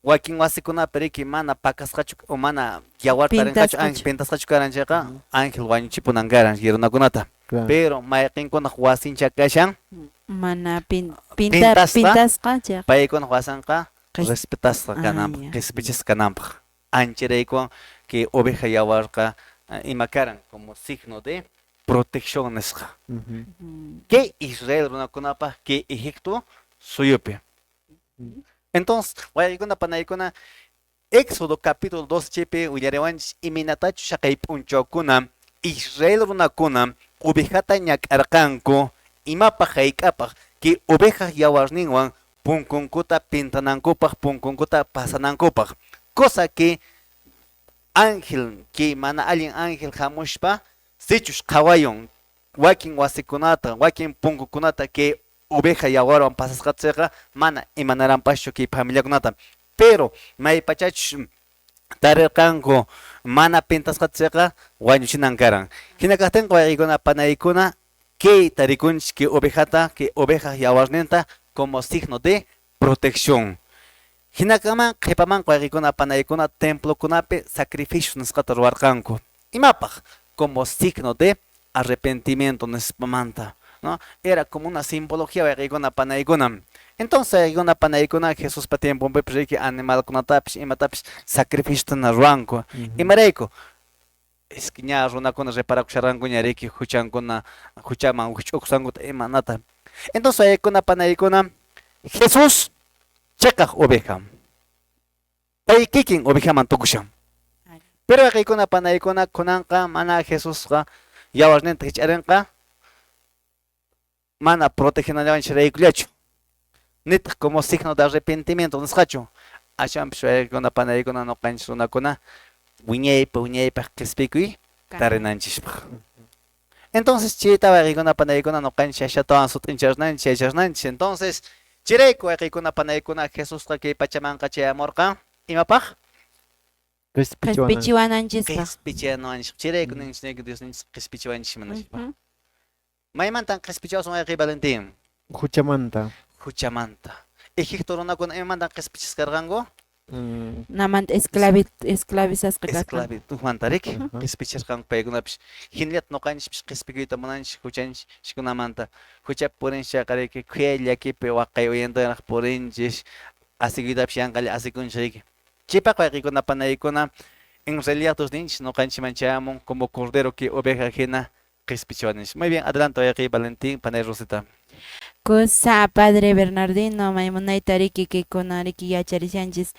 wakin wasikunapi riki mana pakasqachu o mana yawarta rinqachu, ángel pintasqachu karan chayqa, ángel wañuchipunan karan chay runakunata. Pero mayqinkunaq wasincha kashan mana pintasqa, pintasqa chayqa. Paykunaq wasanqa respetasqa kananpaq, qispichisqa kananpaq. Ancharaykuwan kay oveja yawarqa ima karan como signo de protección nisqa. Kay Israel runakunapaq kay Egipto suyupi. Entonces, waykuna panaykuna Éxodo capítulo 2 chaypi willariwanchis imaynatachus chaqay p'unchawkuna Israel runakuna ovejata ñak'arqanku imapaq hayk'apaq kay ovejaq yawarninwan punkunkuta pintanankupaq, punkunkuta pasanankupaq. Cosa que ángel, que mana allin ángel hamushpa sichus qhawayun wakin wasikunata, wakin punkukunata kay oveja yawarwan pasasqachayqa mana imanaranpaschu kay familiakunata. Pero maypachachus tarirqanku mana pintasqachayqa wañuchinan karan. Hina kaqtinqa waykuna panaykuna kay tarikunchis kay ovejata, kay oveja yawarninta como signo de protección. Hinakaman qhipaman waykuna panaykuna templokunapi sacrificio nisqata ruwarqanku. Imapaq como signo de arrepentimiento nispamanta. ¿No? Era como una simbología wayqiykuna panaykuna. Entonces waykuna panaykuna Jesuspa tiemponpipas riki animalkunatapish imatapish sacrificiotana ruwanku. Imarayku? Es que ña runakuna reparakusharqankuña riki huchankuna huchaman wikch'ukusqankuta imanata. Entonces waykuna panaykuna Jesús cheqaq oveja. Pay kikin ovejaman tukushan. Pero waykuna panaykuna kunanqa mana Jesusqa yawarninta hich'arinqa mana protegenallawanchis Nitaq como signo de arrepentimiento nisqachu. Aswanpis waykuna panaykuna ñuqanchis runakuna wiñaypa wiñaypaq qispikuy tarinanchispaq. Entonces chayta waykuna panaykuna ñuqanchis ashatawan sut'incharnanchis yacharnanchis. Entonces chayrayku waykuna panaykuna Jesusqa kay pachamanqa chayamurqan imapaq? Qispichiwananchispaq. Qispichiwananchis. Chayrayku ninchis Diosninchis qispichiwanchis manachikpaq. Maymantan qispichiwasun wayqi Valentín? Huchamanta. Huchamanta. Egipto runakuna imamantan qispichisqa karqanku? Namanta esclavizasqa kasqanku. Esclavitudmanta riki qispichisqanku paykunapish. Hinallataq ñuqanchispish qispikuyta munanchis huchanchikkunamanta. Huchapi purinchis chayqa riki khuyay llakipi waqay uyantaraq purinchis asikuytapish yanqalla asikunchis riki. Chaypaq wayqiykuna panaykuna en realidad Diosninchis ñuqanchikman chayamun como cordero que oveja hina qispichiwanchis. Muy bien, adelante wayqiy Valentín, panay Rosita. Kusa Padre Bernardino maymunayta riki kaykuna riki yacharishanchis.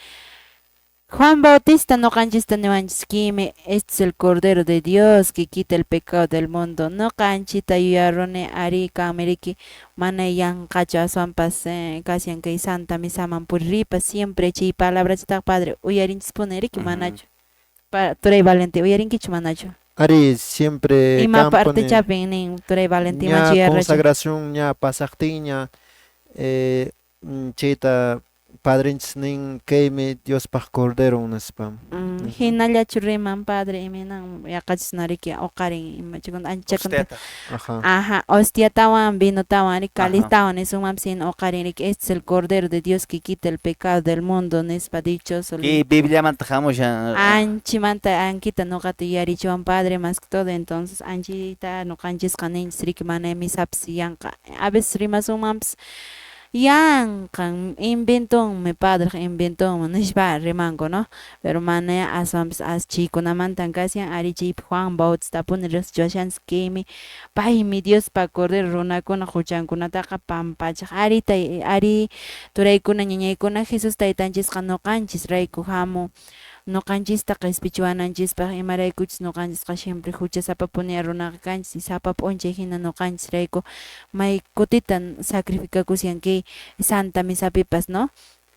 Juan Bautista ñuqanchista niwanchis kimi este es el Cordero de Dios que quita el pecado del mundo. Ñuqanchita yuyaruni ari kanmi riki mana yanqachu aswanpas kashan kay Santa Misaman puriripas siempre chay palabrachataqa Padre uyarinchispuni riki manachu. Turay Valentín uyarinkichu manachu? Ari siempre Ima partechapin nin turay Valentín ña consagración ña pasaqtinña chayta padrinchis nin kaymi Diospaq Cordero nispa. Hinallachu riman padre imaynan yaqachisna riki uqarin imachikuna anchakunata. Ajá, hostiatawan vinotawan riki caliztawan nisunmanpis hina uqarin riki este es el Cordero de Dios que quita el pecado del mundo nispa dichoso. Kay Bibliamanta hamushan. Anchimanta ankita ñuqata yuyarichiwan padre más que todo, entonces anchita ñuqanchisqa ninchis riki mana misapis yanqa a veces rimasunmanpis yanqan inventonmi padre inventonmi nishpa rimanku, ¿no? Pero mana aswanpis as chaykunamantan kashan ari chaypi Juan Bautistapuni riqsichiwashanchis kaymi paymi Diospa Cordero runakuna huchankunataqa pampachaq ari ari turaykuna ñañaykuna Jesús taytanchisqa ñuqanchis rayku hamun ñuqanchista qispichiwananchispaq imaraykuchus ñuqanchisqa siempre huchasapapuni runaqa kanchis y sapa p'unchay hina ñuqanchis rayku may kutita sacrificakushan kay Santa Misapipas, ¿no?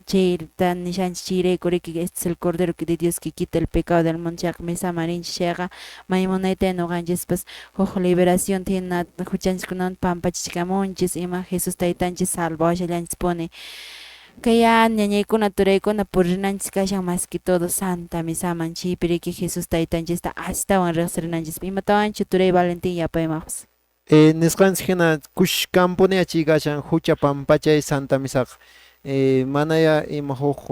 Chayta nishanchis chayrayku riki este es el Cordero de Dios que quita el pecado del mundo chayqa misaman rinchis chayqa may munayta ñuqanchispas huk liberación hina huchanchiskunamanta pampachichikamunchis ima Jesús taytanchis salvawashallanchispuni. Kaya ñañaykuna turaykuna purinanchis kashan más que todo Santa Misaman chaypi riki Jesús taytanchista astawan riqsirinanchispaq imatawanchu turay Valentín yapaymaqpas. Nisqanchis hina kushkanpuni chay kashan hucha pampachay Santa Misaqa. Manaya ima huk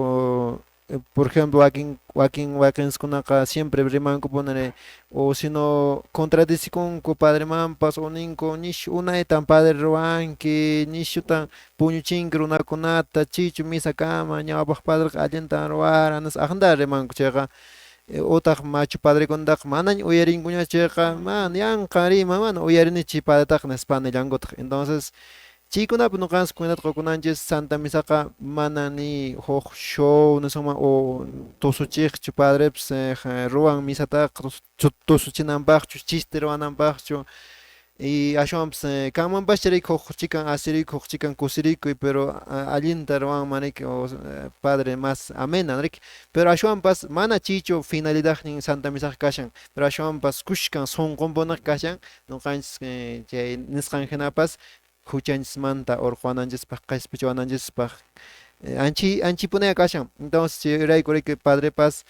por ejemplo wakin wakin wakinskunaqa siempre rimankupuni o sino contradicikunku padremanpas o ninku nishu unaytan padre ruwanki nishutan puñuchinki runakunata chichu misa kama ñawpaq padreqa allintan ruwaran nispa aqhanta rimanku chayqa utaq machu padrekunataqa manaña uyarinkuñachu chayqa mana yanqa rima mana uyarinichu chay padretaqa nispa nillankutaq. Entonces chaykunapi ñuqanchis cuentata qukunanchis Santa Misaqa mana ni huk show nisunman o tusuchiqchu padrepis ruwan misataqa tusuchinanpaqchu chiste ruwananpaqchu y ashwanpas kanmanpascha riki huk chikan asirikuy huk chikan kusirikuy pero allinta ruwanman riki o padre más amena riki pero ashwanpas mana chaychu finalidadnin Santa Misaqa kashan pero ashwanpas kushkan sunqunpuniqa kashan ñuqanchis chay nisqan hinapas huchanchismanta urquwananchispaq qispichiwananchispaq anchi anchipunaya kashan. Entonces chayrayku riki padrepas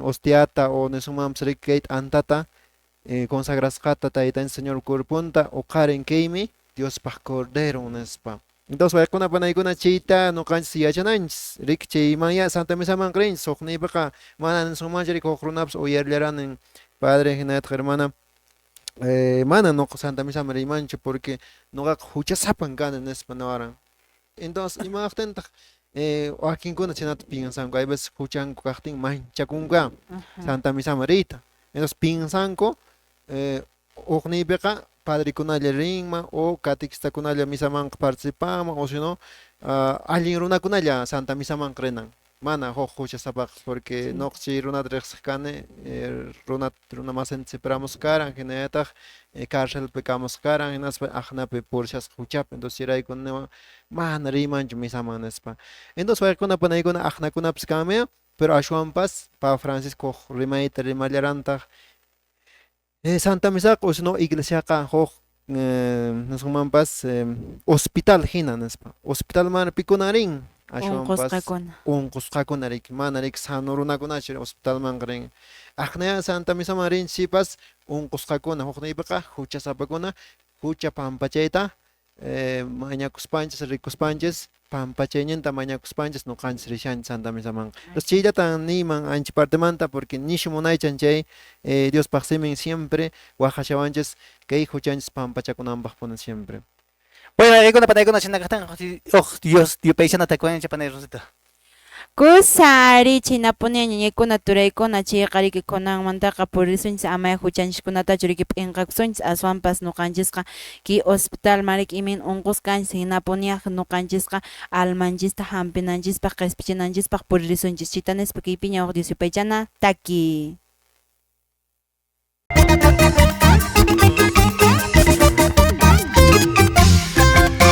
hostiata o nisunmanpas riki kay t'antata consagrasqata taytanchis Señor cuerponta uqarin kaymi Diospaq Cordero nispa. Entonces waykuna panaykuna chayta ñuqanchis yachananchis riki chaymanya Santa Misaman rinchis hukniypiqa mana nisunmanchu riki huk runapas uyarillarani padre hinallataq hermana. Mana nuqa Santa Misaman riymanchu porque nuqaqa huchasapan kani nispa niwaran. Entonces imaqtintaq wakinkuna chaynata piensanku, hay veces huchanku kaqtin manchakunku Santa Misaman riyta. Entonces piensanku uqniypiqa padrekunalla rinman o catequistakunalla misamanqa participanman o sino allin runakunalla Santa Misamanqa rinan. Mana huk huchasapaqa porque nuqa chay runata riqsiq kani runa masinta sipiramusqa karan hinallataq carcelpi kamusqa karan hinaspa aqnapi purishasqa huchapi entonces chayrayku niwan mana riymanchu misaman nispa. Entonces wayqikuna panaykuna aqnakunapas kanmi pero ashwanpas Papa Francisco huk rimayta rimallarantaq Santa Misaqa o sino iglesiaqa huk nisqanmanpas hospital hina nispa. Hospitalman pikuna rin ashwanpas unqusqakuna riki mana riki sano runakunachu hospitalmanqa rin. Aqnaya Santa Misaman rin sipas unqusqakuna hukniypiqa huchasapakuna hucha pampachayta mañakuspanchis rikuspanchis pampachayninta mañakuspanchis nuqanchis rishanchis Santa Misamanqa. Entonces chayllatan niyman ancha partemanta porque nishu munaychan chay Diospaq simin siempre waqashawanchis kay huchanchis pampachakunanpaqpuni siempre. Bueno, waykuna panaykuna chhayna kaqtinqa huk Dios yupaychana takuwanchik panay Rosita. Kusa ari chhaynapuni ñañaykuna turaykuna chayqa riki kunanmantaqa purisunchis amaya huchanchiskunatachu riki p'inqakusunchis aswanpas nuqanchisqa kay hospitalman riki imayna unqusqa kanchis hinapuniaq nuqanchisqa almanchista hampinanchispaq qispichinanchispaq puririsunchis chayta nispa kaypiña huk Dios yupaychana taki.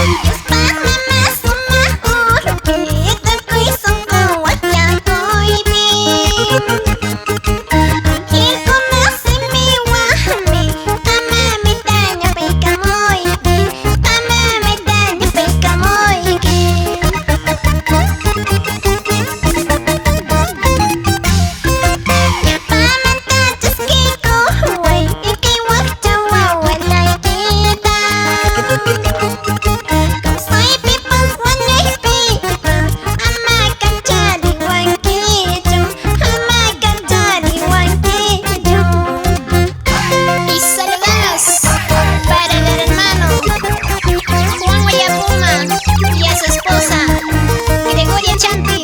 Diospaqmi mas sumaq urpi tukuy sunqu wachakuypi. Angelkuna simiwanmi qamamita ñawpaykamuyki, qamamita ñawpaykamuyki. Yapamanta chaskiykuway kay wakcha wawallaykita. Kawsaypipas wañuypipas ama kachariwankichu, ama kachariwankichu. Y saludamos para el hermano Juan Guayapuma y a su esposa Gregoria Chanti.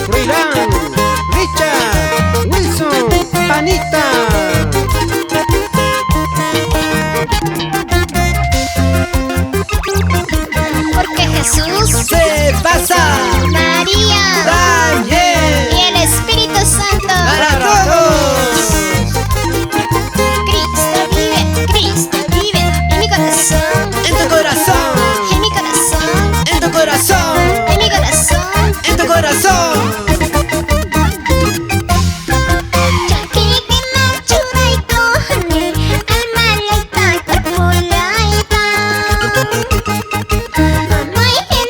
Froilán, Richard, Wilson, Anita. Porque Jesús se pasa, María, Daniel y el Espíritu Santo para todos. Cristo vive, Cristo vive en mi corazón, En tu corazón, en mi corazón, en tu corazón, en mi corazón, en tu corazón. Chakiypi churaykuni almallayta cuerpollayta. Mamaypi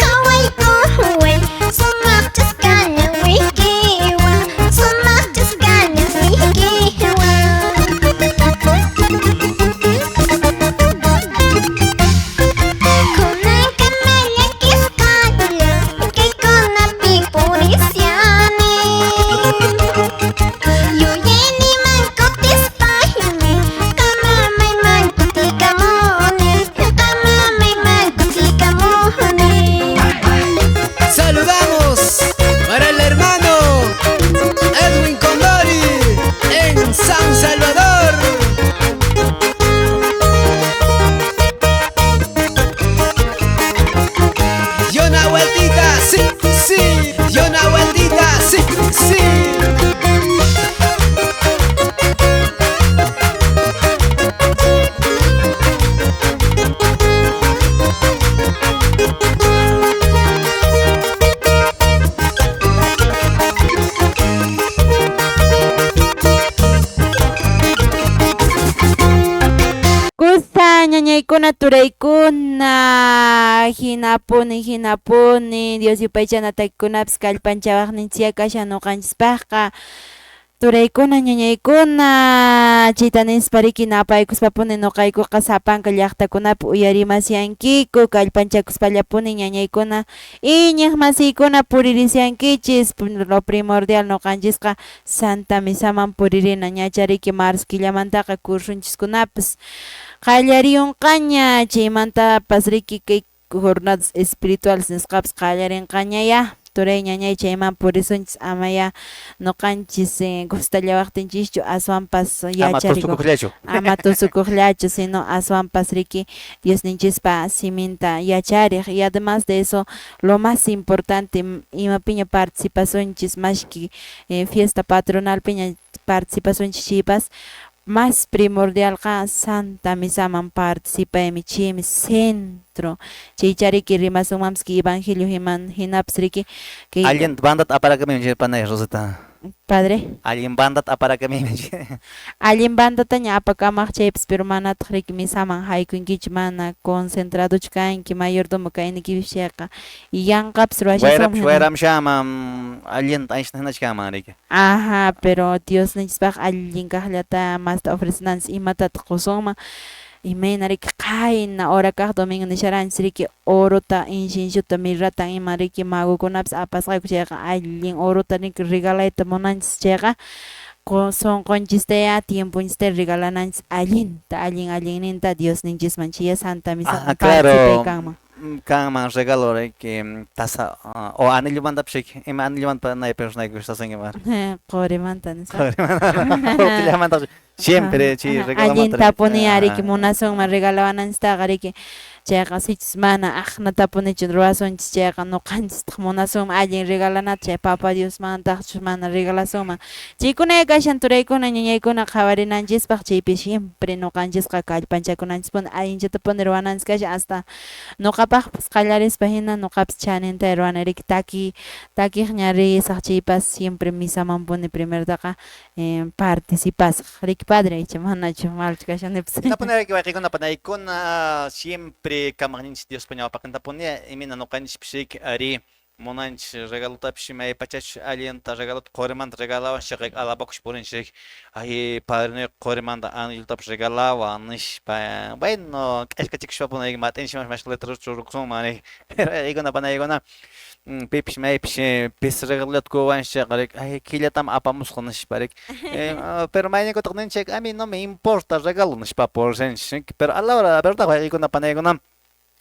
qhawaykuway sumaqchasqa ñawiykiwan, sumaqchasqa ñawiykiwan. Kunankama llakisqalla kaykunapi purishani. Yuyayniman kutispaymi qamamayman kutikamuni, qamamayman kutikamuni. Saludamos para el hermano Edwin Condori en San Salvador. Y una vueltita, sí, sí. Y una vueltita, sí, sí. Kusa ñañaykuna turaykuna hinapuni hinapuni Dios yupaychana takikunapis kallpanchawaqninchik kashan nuqanchispaqqa. Turaykuna, ñañaykuna, chayta nispa riki napaykuspapuni nuqaykuqa sapanka llaqtakunapi uyarimasyankiku, kallpanchakuspallapuni ñañaykuna, iñiqmasiykuna puririsyankichis. Lo primordial nuqanchisqa Santa Misaman puririna, ñacha riki marzo killamantaqa cursonchiskunapas qallariyunqaña, chaymantapas riki kay jornadas espirituales nisqapas qallarinqañaya. Turay ñañay chayman purisunchis, amaya nuqanchis gustallawaqtinchischu, aswanpas yacharikuq, ama tusukuqllachu, sino aswanpas riki Diosninchispa siminta yachariq. Y además de eso, lo más importante, imapiña participasunchis, mashki fiesta patronalpiña participasunchis chaypas, más primordialqa Santa Misaman participaymi, chaymi centro. Chaychariki rimasunmanpas kay evangelio himan hinapas riki kay Allin bandata aparakamunki panay Rosita. Padre. Allin bandata aparakamunki. Allin bandataña apakamaq chaypas, pero manataq riki misaman haykunkichu, mana concentradochu kanki, mayordomo kaynikipipas chayqa yanqapas ruwashasunman. Wayrapis wayramshaman allinta anchata hinachkanman riki. Ajá, pero Diosninchispaq allin kaqllata masta ofrecenanchis, imatataq qusunman, imayna riki qayna hora kaq domingo nisharanchis riki orota, inciensota, mirratan ima riki magukunapis apasqaku chayqa allin orota riki regalayta munanchis chayqa sunqunchistaya tiemponchista regalananchis allinta, allin allinninta Diosninchisman, chaya Santa Misaman Ah, claro, participay kanman. Kanman regalo riki taza o anillomantapis riki, ima anillomanta naypi runaykun Qorimanta nisqa. Qorimanta siempre chay regalomanta. Allintapuni riki munasunman regalawananchistaqa riki, chayqa sichus mana aqnatapunichu ruwasunchis chayqa nuqanchistaq munasunman allin regalanata, chay Papa Diosmantaqchus mana regalasunman. Chaykunaya kashan turaykuna ñañaykuna qhawarinanchispaq, chaypi siempre nuqanchisqa kallpanchakunanchispuni, allinchatapuni ruwananchis kashan, hasta nuqapaqpas qallarispa hina nuqapas chaninta ruwana riki, taki takiqña risaq chaypas siempre misamanpuni primertaqa participasaq riki padre, icha manachu malchu kashanipas. Hinapuni riki wayqikuna panaykuna, siempre kamaqninchis Diospa ñawpaqintapuni imina nuqanchispis riki ari munanchis regalotapis maypachachus allinta regalota qorimanta regalawan chayqa alabakush purinchis riki, ay padrinuyqa qorimanta anillotapis regalawan nispa, bueno k'askachikushpapuni riki mat'inchimanpis mashkha letrerota churakusunman riki, pero wayqikuna panaykuna pipis maypis pisi regalota quwanchis chayqa riki ay killatam apamusqa nispa riki, pero mayninkutaq ninchik a mí no me importa regalo nispa purinchis, pero a la hora de la verdad wayqikuna panaykuna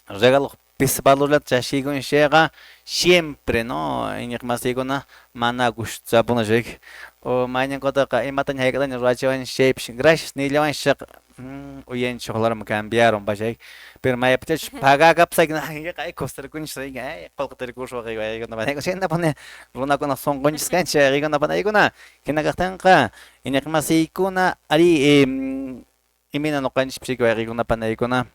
regalo pisi valorllata chaskiykunchis chayqa siempre no iñiqmasiykuna mana gustapuna riki, o mayninkutaqa imataña hayk'ataña ruwachiwanchis chaypis gracias nillawanchis chayqa uyanchis huk cambiaron pachayki, pero maypachachus pagakapusayki ay kustirkunchis riki, ay qolqe tirkuspa wayqikuna panaykuna, chaynapuni runakuna sunqunchis kanchis wayqikuna panaykuna. Hina kaqtinqa iñiqmasiykuna ari imina nuqanchispis riki wayqikuna panaykuna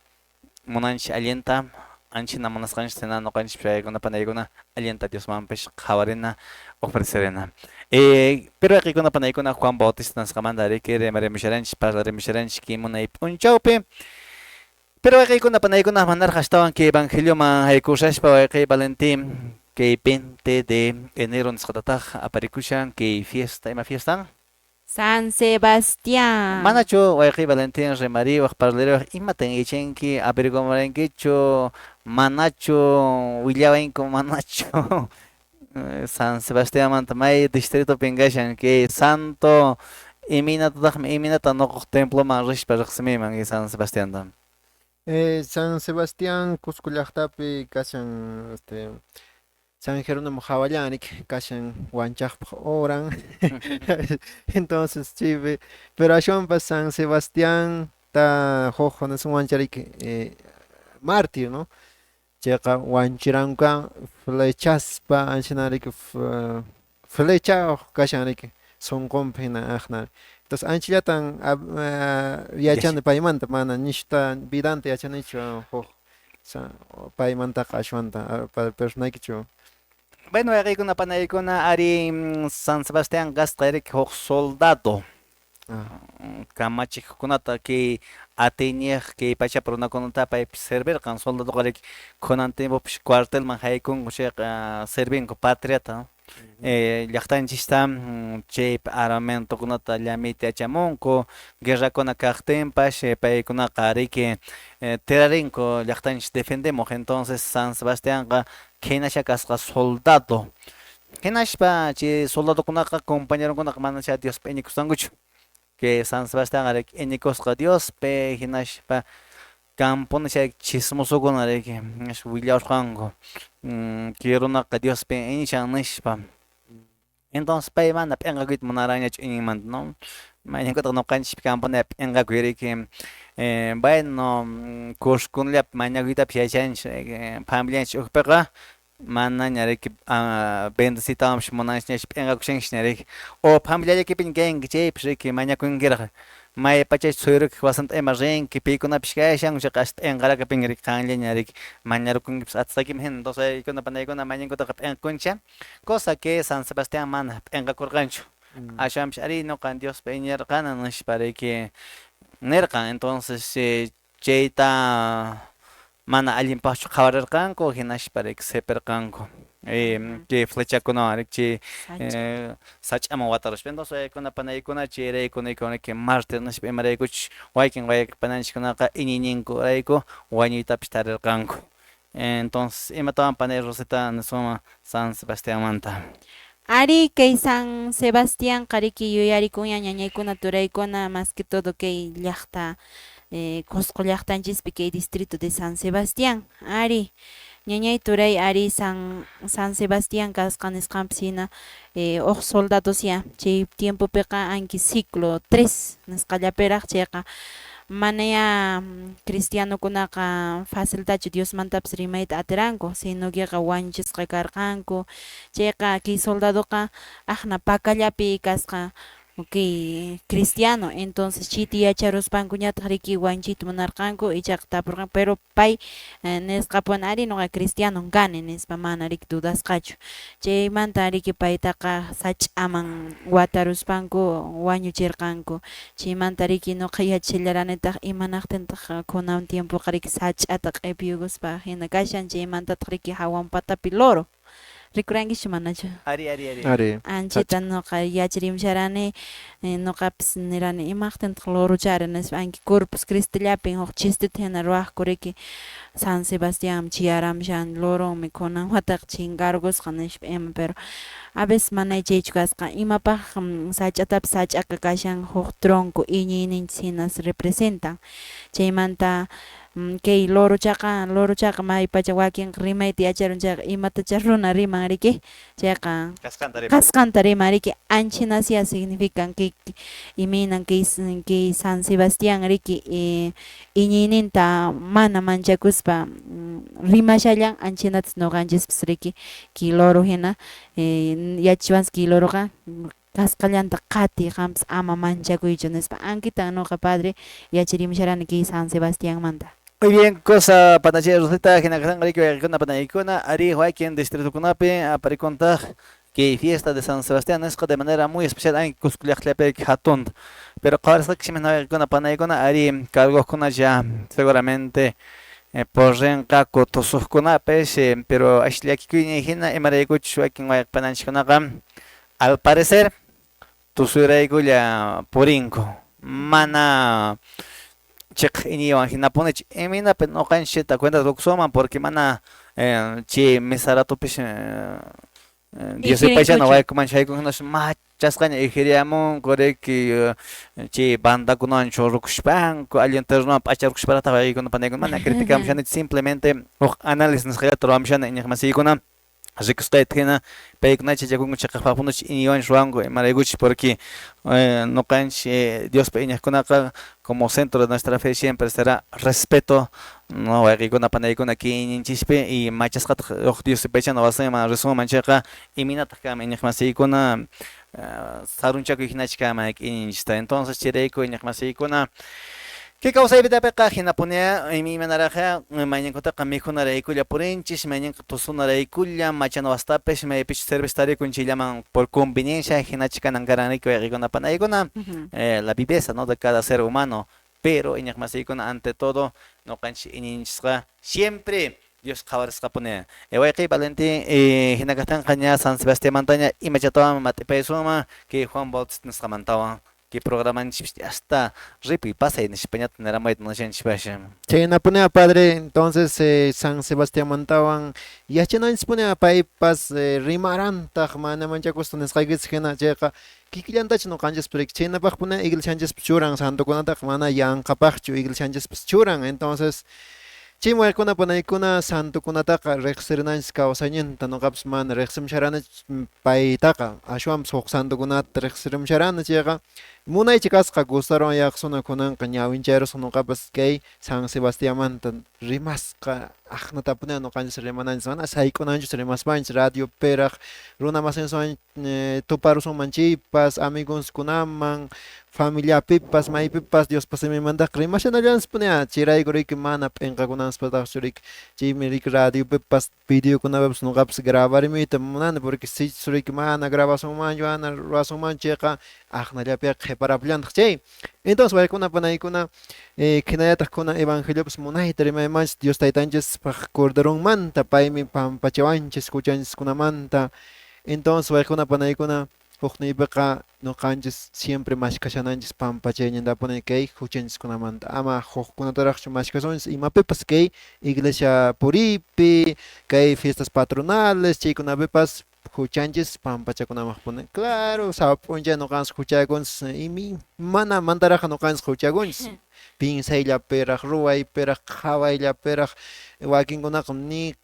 munanchis allinta, anchina munasqanchis hina nuqanchispis wayqikuna panaykuna allinta Diosmanpis qhawarina, ofrecerina. Pero wayqikuna panaykuna Juan Bautista nisqamanta riki rimarimusharanchis, parlarimusharanchis kay munay p'unchawpi. Pero wayqikuna panaykuna manaraq astawan kay evangelioman haykushaspa wayqiy Valentín kay 20 de enero nisqatataq aparikushan kay fiesta, ima fiestan? San Sebastián. Manachu wayqiy Valentín rimariwaq, parlariwaq, imatan yachanki, averiguarankichu, manachu willawanku, manachu San Sebastianmanta may distritopin kashan kay santo, imaynatataqmi, imaynata nuqaq temploman rispa riqsimiyman kay San Sebastianta? San Sebastián Cusco llaqtapi kashan, San Jerónimo hawallan riki kashan wanchaqpaq oran. Entonces chaypi, pero ashwanpas San Sebastián ta huk wanchariki mártir, ¿no? Chayqa wanchiranka flechaspa anchina riki flecha kashan riki sunqunpi hina aqna. Entonces anchallatan yachani paymanta, mana nishta vidanta yachanichu huk paymantaqa ashwanta personaykichu. Bueno, wayqiykuna panaykuna ari San Sebastián kasqa riki huk soldado kamachiqkunata kay atiyniyuq kay pachapi runakunata paypis servirqan, soldadoqa riki kunan tiempopis cuartelman haykunku chayqa servinku patriata. Llaqtanchista chaypi armamentokunata llamiyta yachamunku, guerrakuna kaqtinpas paykunaqa riki tirarinku llaqtanchis defendemuq. Entonces San Sebastianqa khaynasha kasqa soldado. Hinaspa chay soldadokunaqa compañeronkunaqa manachá Diospi iñikusqankuchu. Kay San Sebastianqa riki iñikusqa Diospi, hinaspa kanpuni chay chismosokuna riki willawasqanku kay runaqa Diospi iñishan nispa. Entonces pay mana p'enqakuyta munaranñachu iñinmanta, no? Mayninkutaq ñuqanchispi kanpuni p'enqakuy riki. Bueno, kuskunallapi mañakuytapas yachanchis familianchis ukhupiqa manaña riki bendecitawanpas munanchikñachu p'enqakushanchikña riki. O familiallaykipiña kanki chaypas riki mañakunkiraq. Maypachachus suyrukiq wasinta ima rinki, paykunapis kashanku chayqa ashta p'enqarakapinki riki qanllaña riki mañarukunkipas atisqaykiman hina. Entonces waykuna panaykuna mañankutaqa p'enqakunchik. Cosa que San Sebastián mana p'enqakurqanchu. Ashwanpis arí ñuqan Diospi iñirqani nispa riki nirqan. Entonces chayta mana allinpaqchu qhawarirqanku hinaspa riki sipirqanku. Chay flechakunawan riki chay sach'aman wataruspa. Entonces waykuna panaykuna chayrayku niyku riki mártir nispa imaraykuchus wakin wayqe-pananchiskunaqa iñiyninkurayku wañuytapis tarirqanku. Entonces imatawan panay Rosita nisunman San Sebastianmanta? Arí, kay San Sebastianqa riki yuyarikunña ñañaykuna turaykuna más que todo kay llaqta Cusco llaqtanchispi kay distrito de San Sebastián. Arí, ñañay turay arí San San Sebastián kasqa nisqanpis hina huk soldadosya chay tiempopiqa anki siglo tres nisqallapiraq chayqa manayá cristianokunaqa faciltachu Diosmantapas rimayta atiranku, sino queqa wañuchisqa karqanku. Chayqa kay soldadoqa aqna pakallapi kasqa kay cristiano, entonces chayta yacharuspankuñataq riki wañuchiyta munarqanku, ichaqa tapurqanku, pero pay nisqapuni arí ñuqa cristianon kani nispa mana riki dudasqachu. Chaymanta riki paytaqa sach'aman wataruspanku wañuchirqanku. Chaymanta riki ñuqa yachashallaranitaq imanaqtintaq kunan tiempoqa riki sach'ata q'ipiyukuspa hina kashan, chaymantataq riki hawan patapi loro. Rikurankichu manachu? Ari, ari, ari. Ari. Anchita ñuqa yacharimusharani, ñuqapis nirani imaqtintaq lorochari nispa anki Corpus Christillapin huk chisteta hina ruwaqku riki San Sebastián chiyaramushan loronmi kunan wataqa chinkarqusqa nispa ima, pero a veces manay chaychu kasqa imapaq sach'atapas sach'aqa kashan huk tronco iñiyninchis hinas representan chaymanta kay lorochaqa lorochaqa maypacha wakinqa rimayta yacharun chayqa imatachá runa riman riki chayqa kasqanta riman riki anchhinasya significan kay imaynan kay kay San Sebastián riki iñiyninta mana manchakuspa rimashallan anchhinatas ñuqanchispas riki kay loro hina yachachiwanchis kay loroqa kasqallanta qatiy qanpas ama manchakuychu nispa ankitan ñuqa padre yacharimusharani kay San Sebastianmanta. Muy bien, cosa panachay Rosita, hina kasqanqa riki wayqikuna panaykuna, ari wakin distritokunapi aparikuntaq kay fiesta de San Sebastián nisqa de manera muy especial anki Cusco llaqtallapi hatunta. Pero qhawarisqayki hina wayqikuna panaykuna ari cargojkuna ya seguramente porrinqaku tusuqkunapis, pero ashlla llakikuyñay hina imaraykuchus wakin wayqi pananchikkunaqa al parecer tusuyraykulla purinku mana chiq iñiywan hinapunichu imaynapi ñuqanchikta cuentata qukusunman porque mana chay misa ratupis Dios yupaychana waykuman shaykunkunash machasqaña ijiriamunku riki chay bandakunawan churrukushpanku allin ternowan p'acharkushparataq waykuna panaykuna mana criticamushanichu simplemente huk análisis nisqallata ruwamushani iñiqmasiykuna rikusqayta hina paykunacha yachakunku chiqaqpaqpunuch iñiywanchu ruwanku imaraykuchus porque ñuqanchik Diospa iñiqkunaqa como centro de nuestra fe siempre será respeto no wayqiykuna panaykuna kay iñinchispi y machasqataq huk Dios yupaychana wasinman risunman chayqa imaynataq kanman iñiqmasiykuna sarunchakuy hinachu kanman iñinchista entonces chayrayku iñiqmasiykuna kay kawsay vidapiqa hinapuniya imaymanaraqya mayninkutaqa mikhunaraykulla purinchis mayninqa tusunaraykulla machana wasitapis maypichus servicio tarikun chayllaman por conveniencia hinachu kanan karan riki wayqiykuna panaykuna la viveza no de cada ser humano pero iñiqmasiykuna ante todo ñuqanchik iñinchisqa siempre Dios qhawarisqapuni. Wayqiy Valentín, hina kaqtinqa ña San Sebastianmantaña imachatawanmi mat'ipaysunman kay Juan Bautista nisqamantawan kay programanchispis hasta ripuy pasay nispañataq niramayta munashanchispasha. Chhaynapuni, padre, entonces San Sebastianmantawan yachananchispuni paypas rimarantaq mana manchakuspa nisqaykichis hina chayqa kikillantachu ñuqanchispas riki chhaynapaqpuni iglesianchispas churan santokunataqa mana yanqapaqchu iglesianchispas churan entonces chay wayquna panaykuna santokunataqa riqsirinanchis kawsayninta ñuqapas mana riqsimusharanichu paytaqa ashwanpas huk santokunata riqsirimusharani chayqa munaycha kasqa gustarwan yaqsuna kunanqa ñawinchayrusqa ñuqapas kay San Sebastianmanta rimasqa aqnatapuni ñuqanchis rimananchis mana sayk'unanchis rimaspanchis radiopiraq runa masinchis tuparusunman chaypas amigonskunaman familiapipas maypipas Diospa siminmantaqa rimashanallanchispuni chayrayku riki mana p'inqakunanchispataqchu riki chaymi riki radiopipas videokunapipas ñuqapas grabarimuyta munani porque sichus riki mana grabasunmanchu mana ruwasunmanchu chayqa aqnallapiqa qhiparapullantaq chay entonces waykuna panaykuna hinallataq kunan evangeliopas munayta rimaymanchis Dios taytanchispaq corderonmanta paymi pampachawanchis huchanchiskunamanta entonces waykuna panaykuna hukniypiqa ñuqanchis siempre mashkashananchis pampachayñintapuni kay huchanchiskunamanta ama hukkunataraqchu mashkasunchis imapipas kay iglesia puriypi kay fiestas patronales chaykunapipas huchanchis pampachakunamaqpuni claro sapa p'unchay ñuqanchis huchakunchis imi mana mantaraqqa ñuqanchis huchakunchis pinsayllapiraq ruwaypiraq qhawayllapiraq wakinkunaqa ni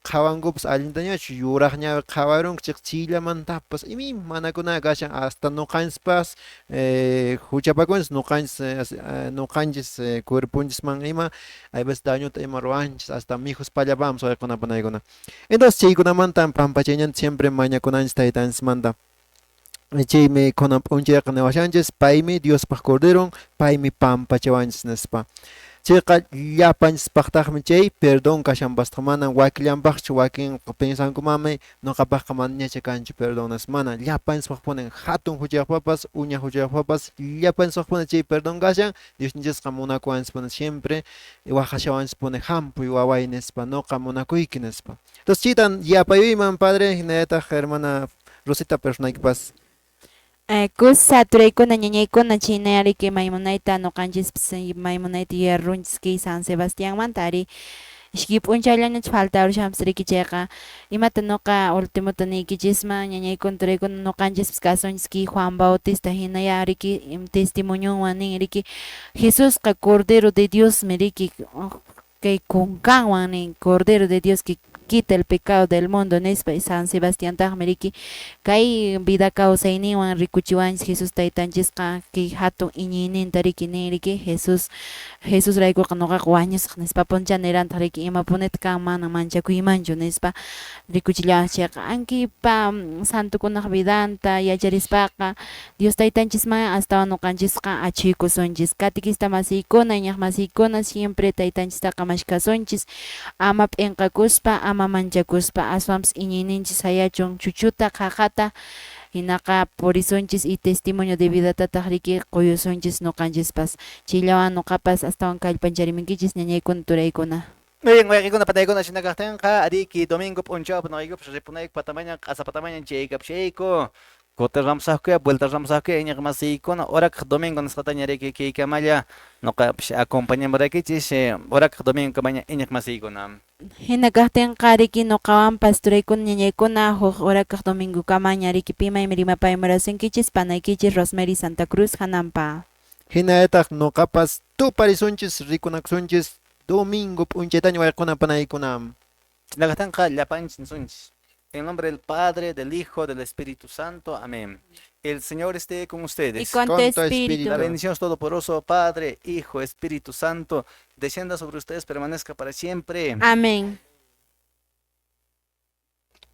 qhawankupas allintañachu yuraq ñawi qhawarunku chayqa chayllamantapas imi manakuna kashan hasta ñuqanchispas huchapakunchis ñuqanchis ñuqanchis cuerponchisman ima hay veces dañota ima ruwanchis hasta mijuspallapamos wayquna panaykuna entonces chaykunamantan pampachayñanta siempre mañakunanchis taytanchismanta chaymi kunan p'unchayqa niwashanchis paymi Diospaq corderon paymi pampachawanchis nispa chayqa llapanchispaqtaqmi chay perdón kashanpasqa mana wakillanpaqchu wakin pensankumanmi ñuqapaqqa manañacha kanchu perdón nispa mana llapanchispaqpuni hatun huchayuqpapas uña huchayuqpapas llapanchispaqpuni chay perdón kashan Diosninchisqa munakuwanchispuni siempre waqashawanchispuni hampuy waway nispa ñuqa munakuyki nispa entonces chaytan yapayuyman padre hinallataq hermana Rosita personaykipas. Kusa turaykuna ñañaykuna chaynayariki maymunayta ñuqanchispas maymunayta yuyarunchis kay San Sebastianmanta ari iskay p'unchayllañachu faltarushanpas riki chayqa imata ñuqa ultimota niykichisman ñañaykuna turaykuna ñuqanchispas kasunchis kay Juan Bautista hinaya riki testimonionwan nin riki Jesusqa Cordero de Diosmi riki kay kunkanwan nin Cordero de Dios que quita el pecado del mundo nispa y San Sebastiantaqmi riki kay vida kawsayninwan rikuchiwanchis Jesus taytanchisqa kay hatun iñiyninta riki nin riki Jesus Jesus raykuqa ñuqaqa wañusaq nispa puncha nirantaq riki imapunita kan mana manchakuymanchu nispa rikuchillawanchis chayqa ankipa santokunaq vidanta yacharispaqa Dios taytanchisman astawan ñuqanchisqa achhuykusunchis katikista masiykuna iñaq masiykuna siempre taytanchistaqa mashkasunchis ama p'inqakuspa ama manchakuspa aswanpas iñiyninchis sayachun chuchuta qhaqata hinaqa purisunchis y testimonio de vidatataq riki quyusunchis ñuqanchispas chayllawan ñuqapas astawan kallpancharimunkichis ñañaykuna turaykuna. Bien, wayqikuna pataykuna shina kaqtinqa ariki domingo p'unchawpi ñuqaykupas ripunayku patamañan q'asa patamañan chaykapshayku kuti ramusaqkuya vuelta ramusaqkuya iñiq masiykuna urakaq domingo nisqataña riki kaykamalla ñuqapas acompañamuraykichis urakaq domingo kamaña iñiq masiykuna. Hina kaqtinqa riki ñuqawanpas turaykuna ñañaykuna huk urakaq domingokamaña riki pimaymi rimapayamurasunkichis panaykichis Rosemary Santa Cruz hanampa. Hinallataq ñuqapas tuparisunchis rikunakusunchis domingo p'unchaytaña wayquna panaykuna. Chinakaqtinqa llapanchis nisunchis. En nombre del Padre, del Hijo, del Espíritu Santo. Amén. El Señor esté con ustedes. Y con tu Con tu espíritu. espíritu. La bendición Todopoderoso, Padre, Hijo, Espíritu Santo, descienda sobre ustedes, permanezca para siempre. Amén.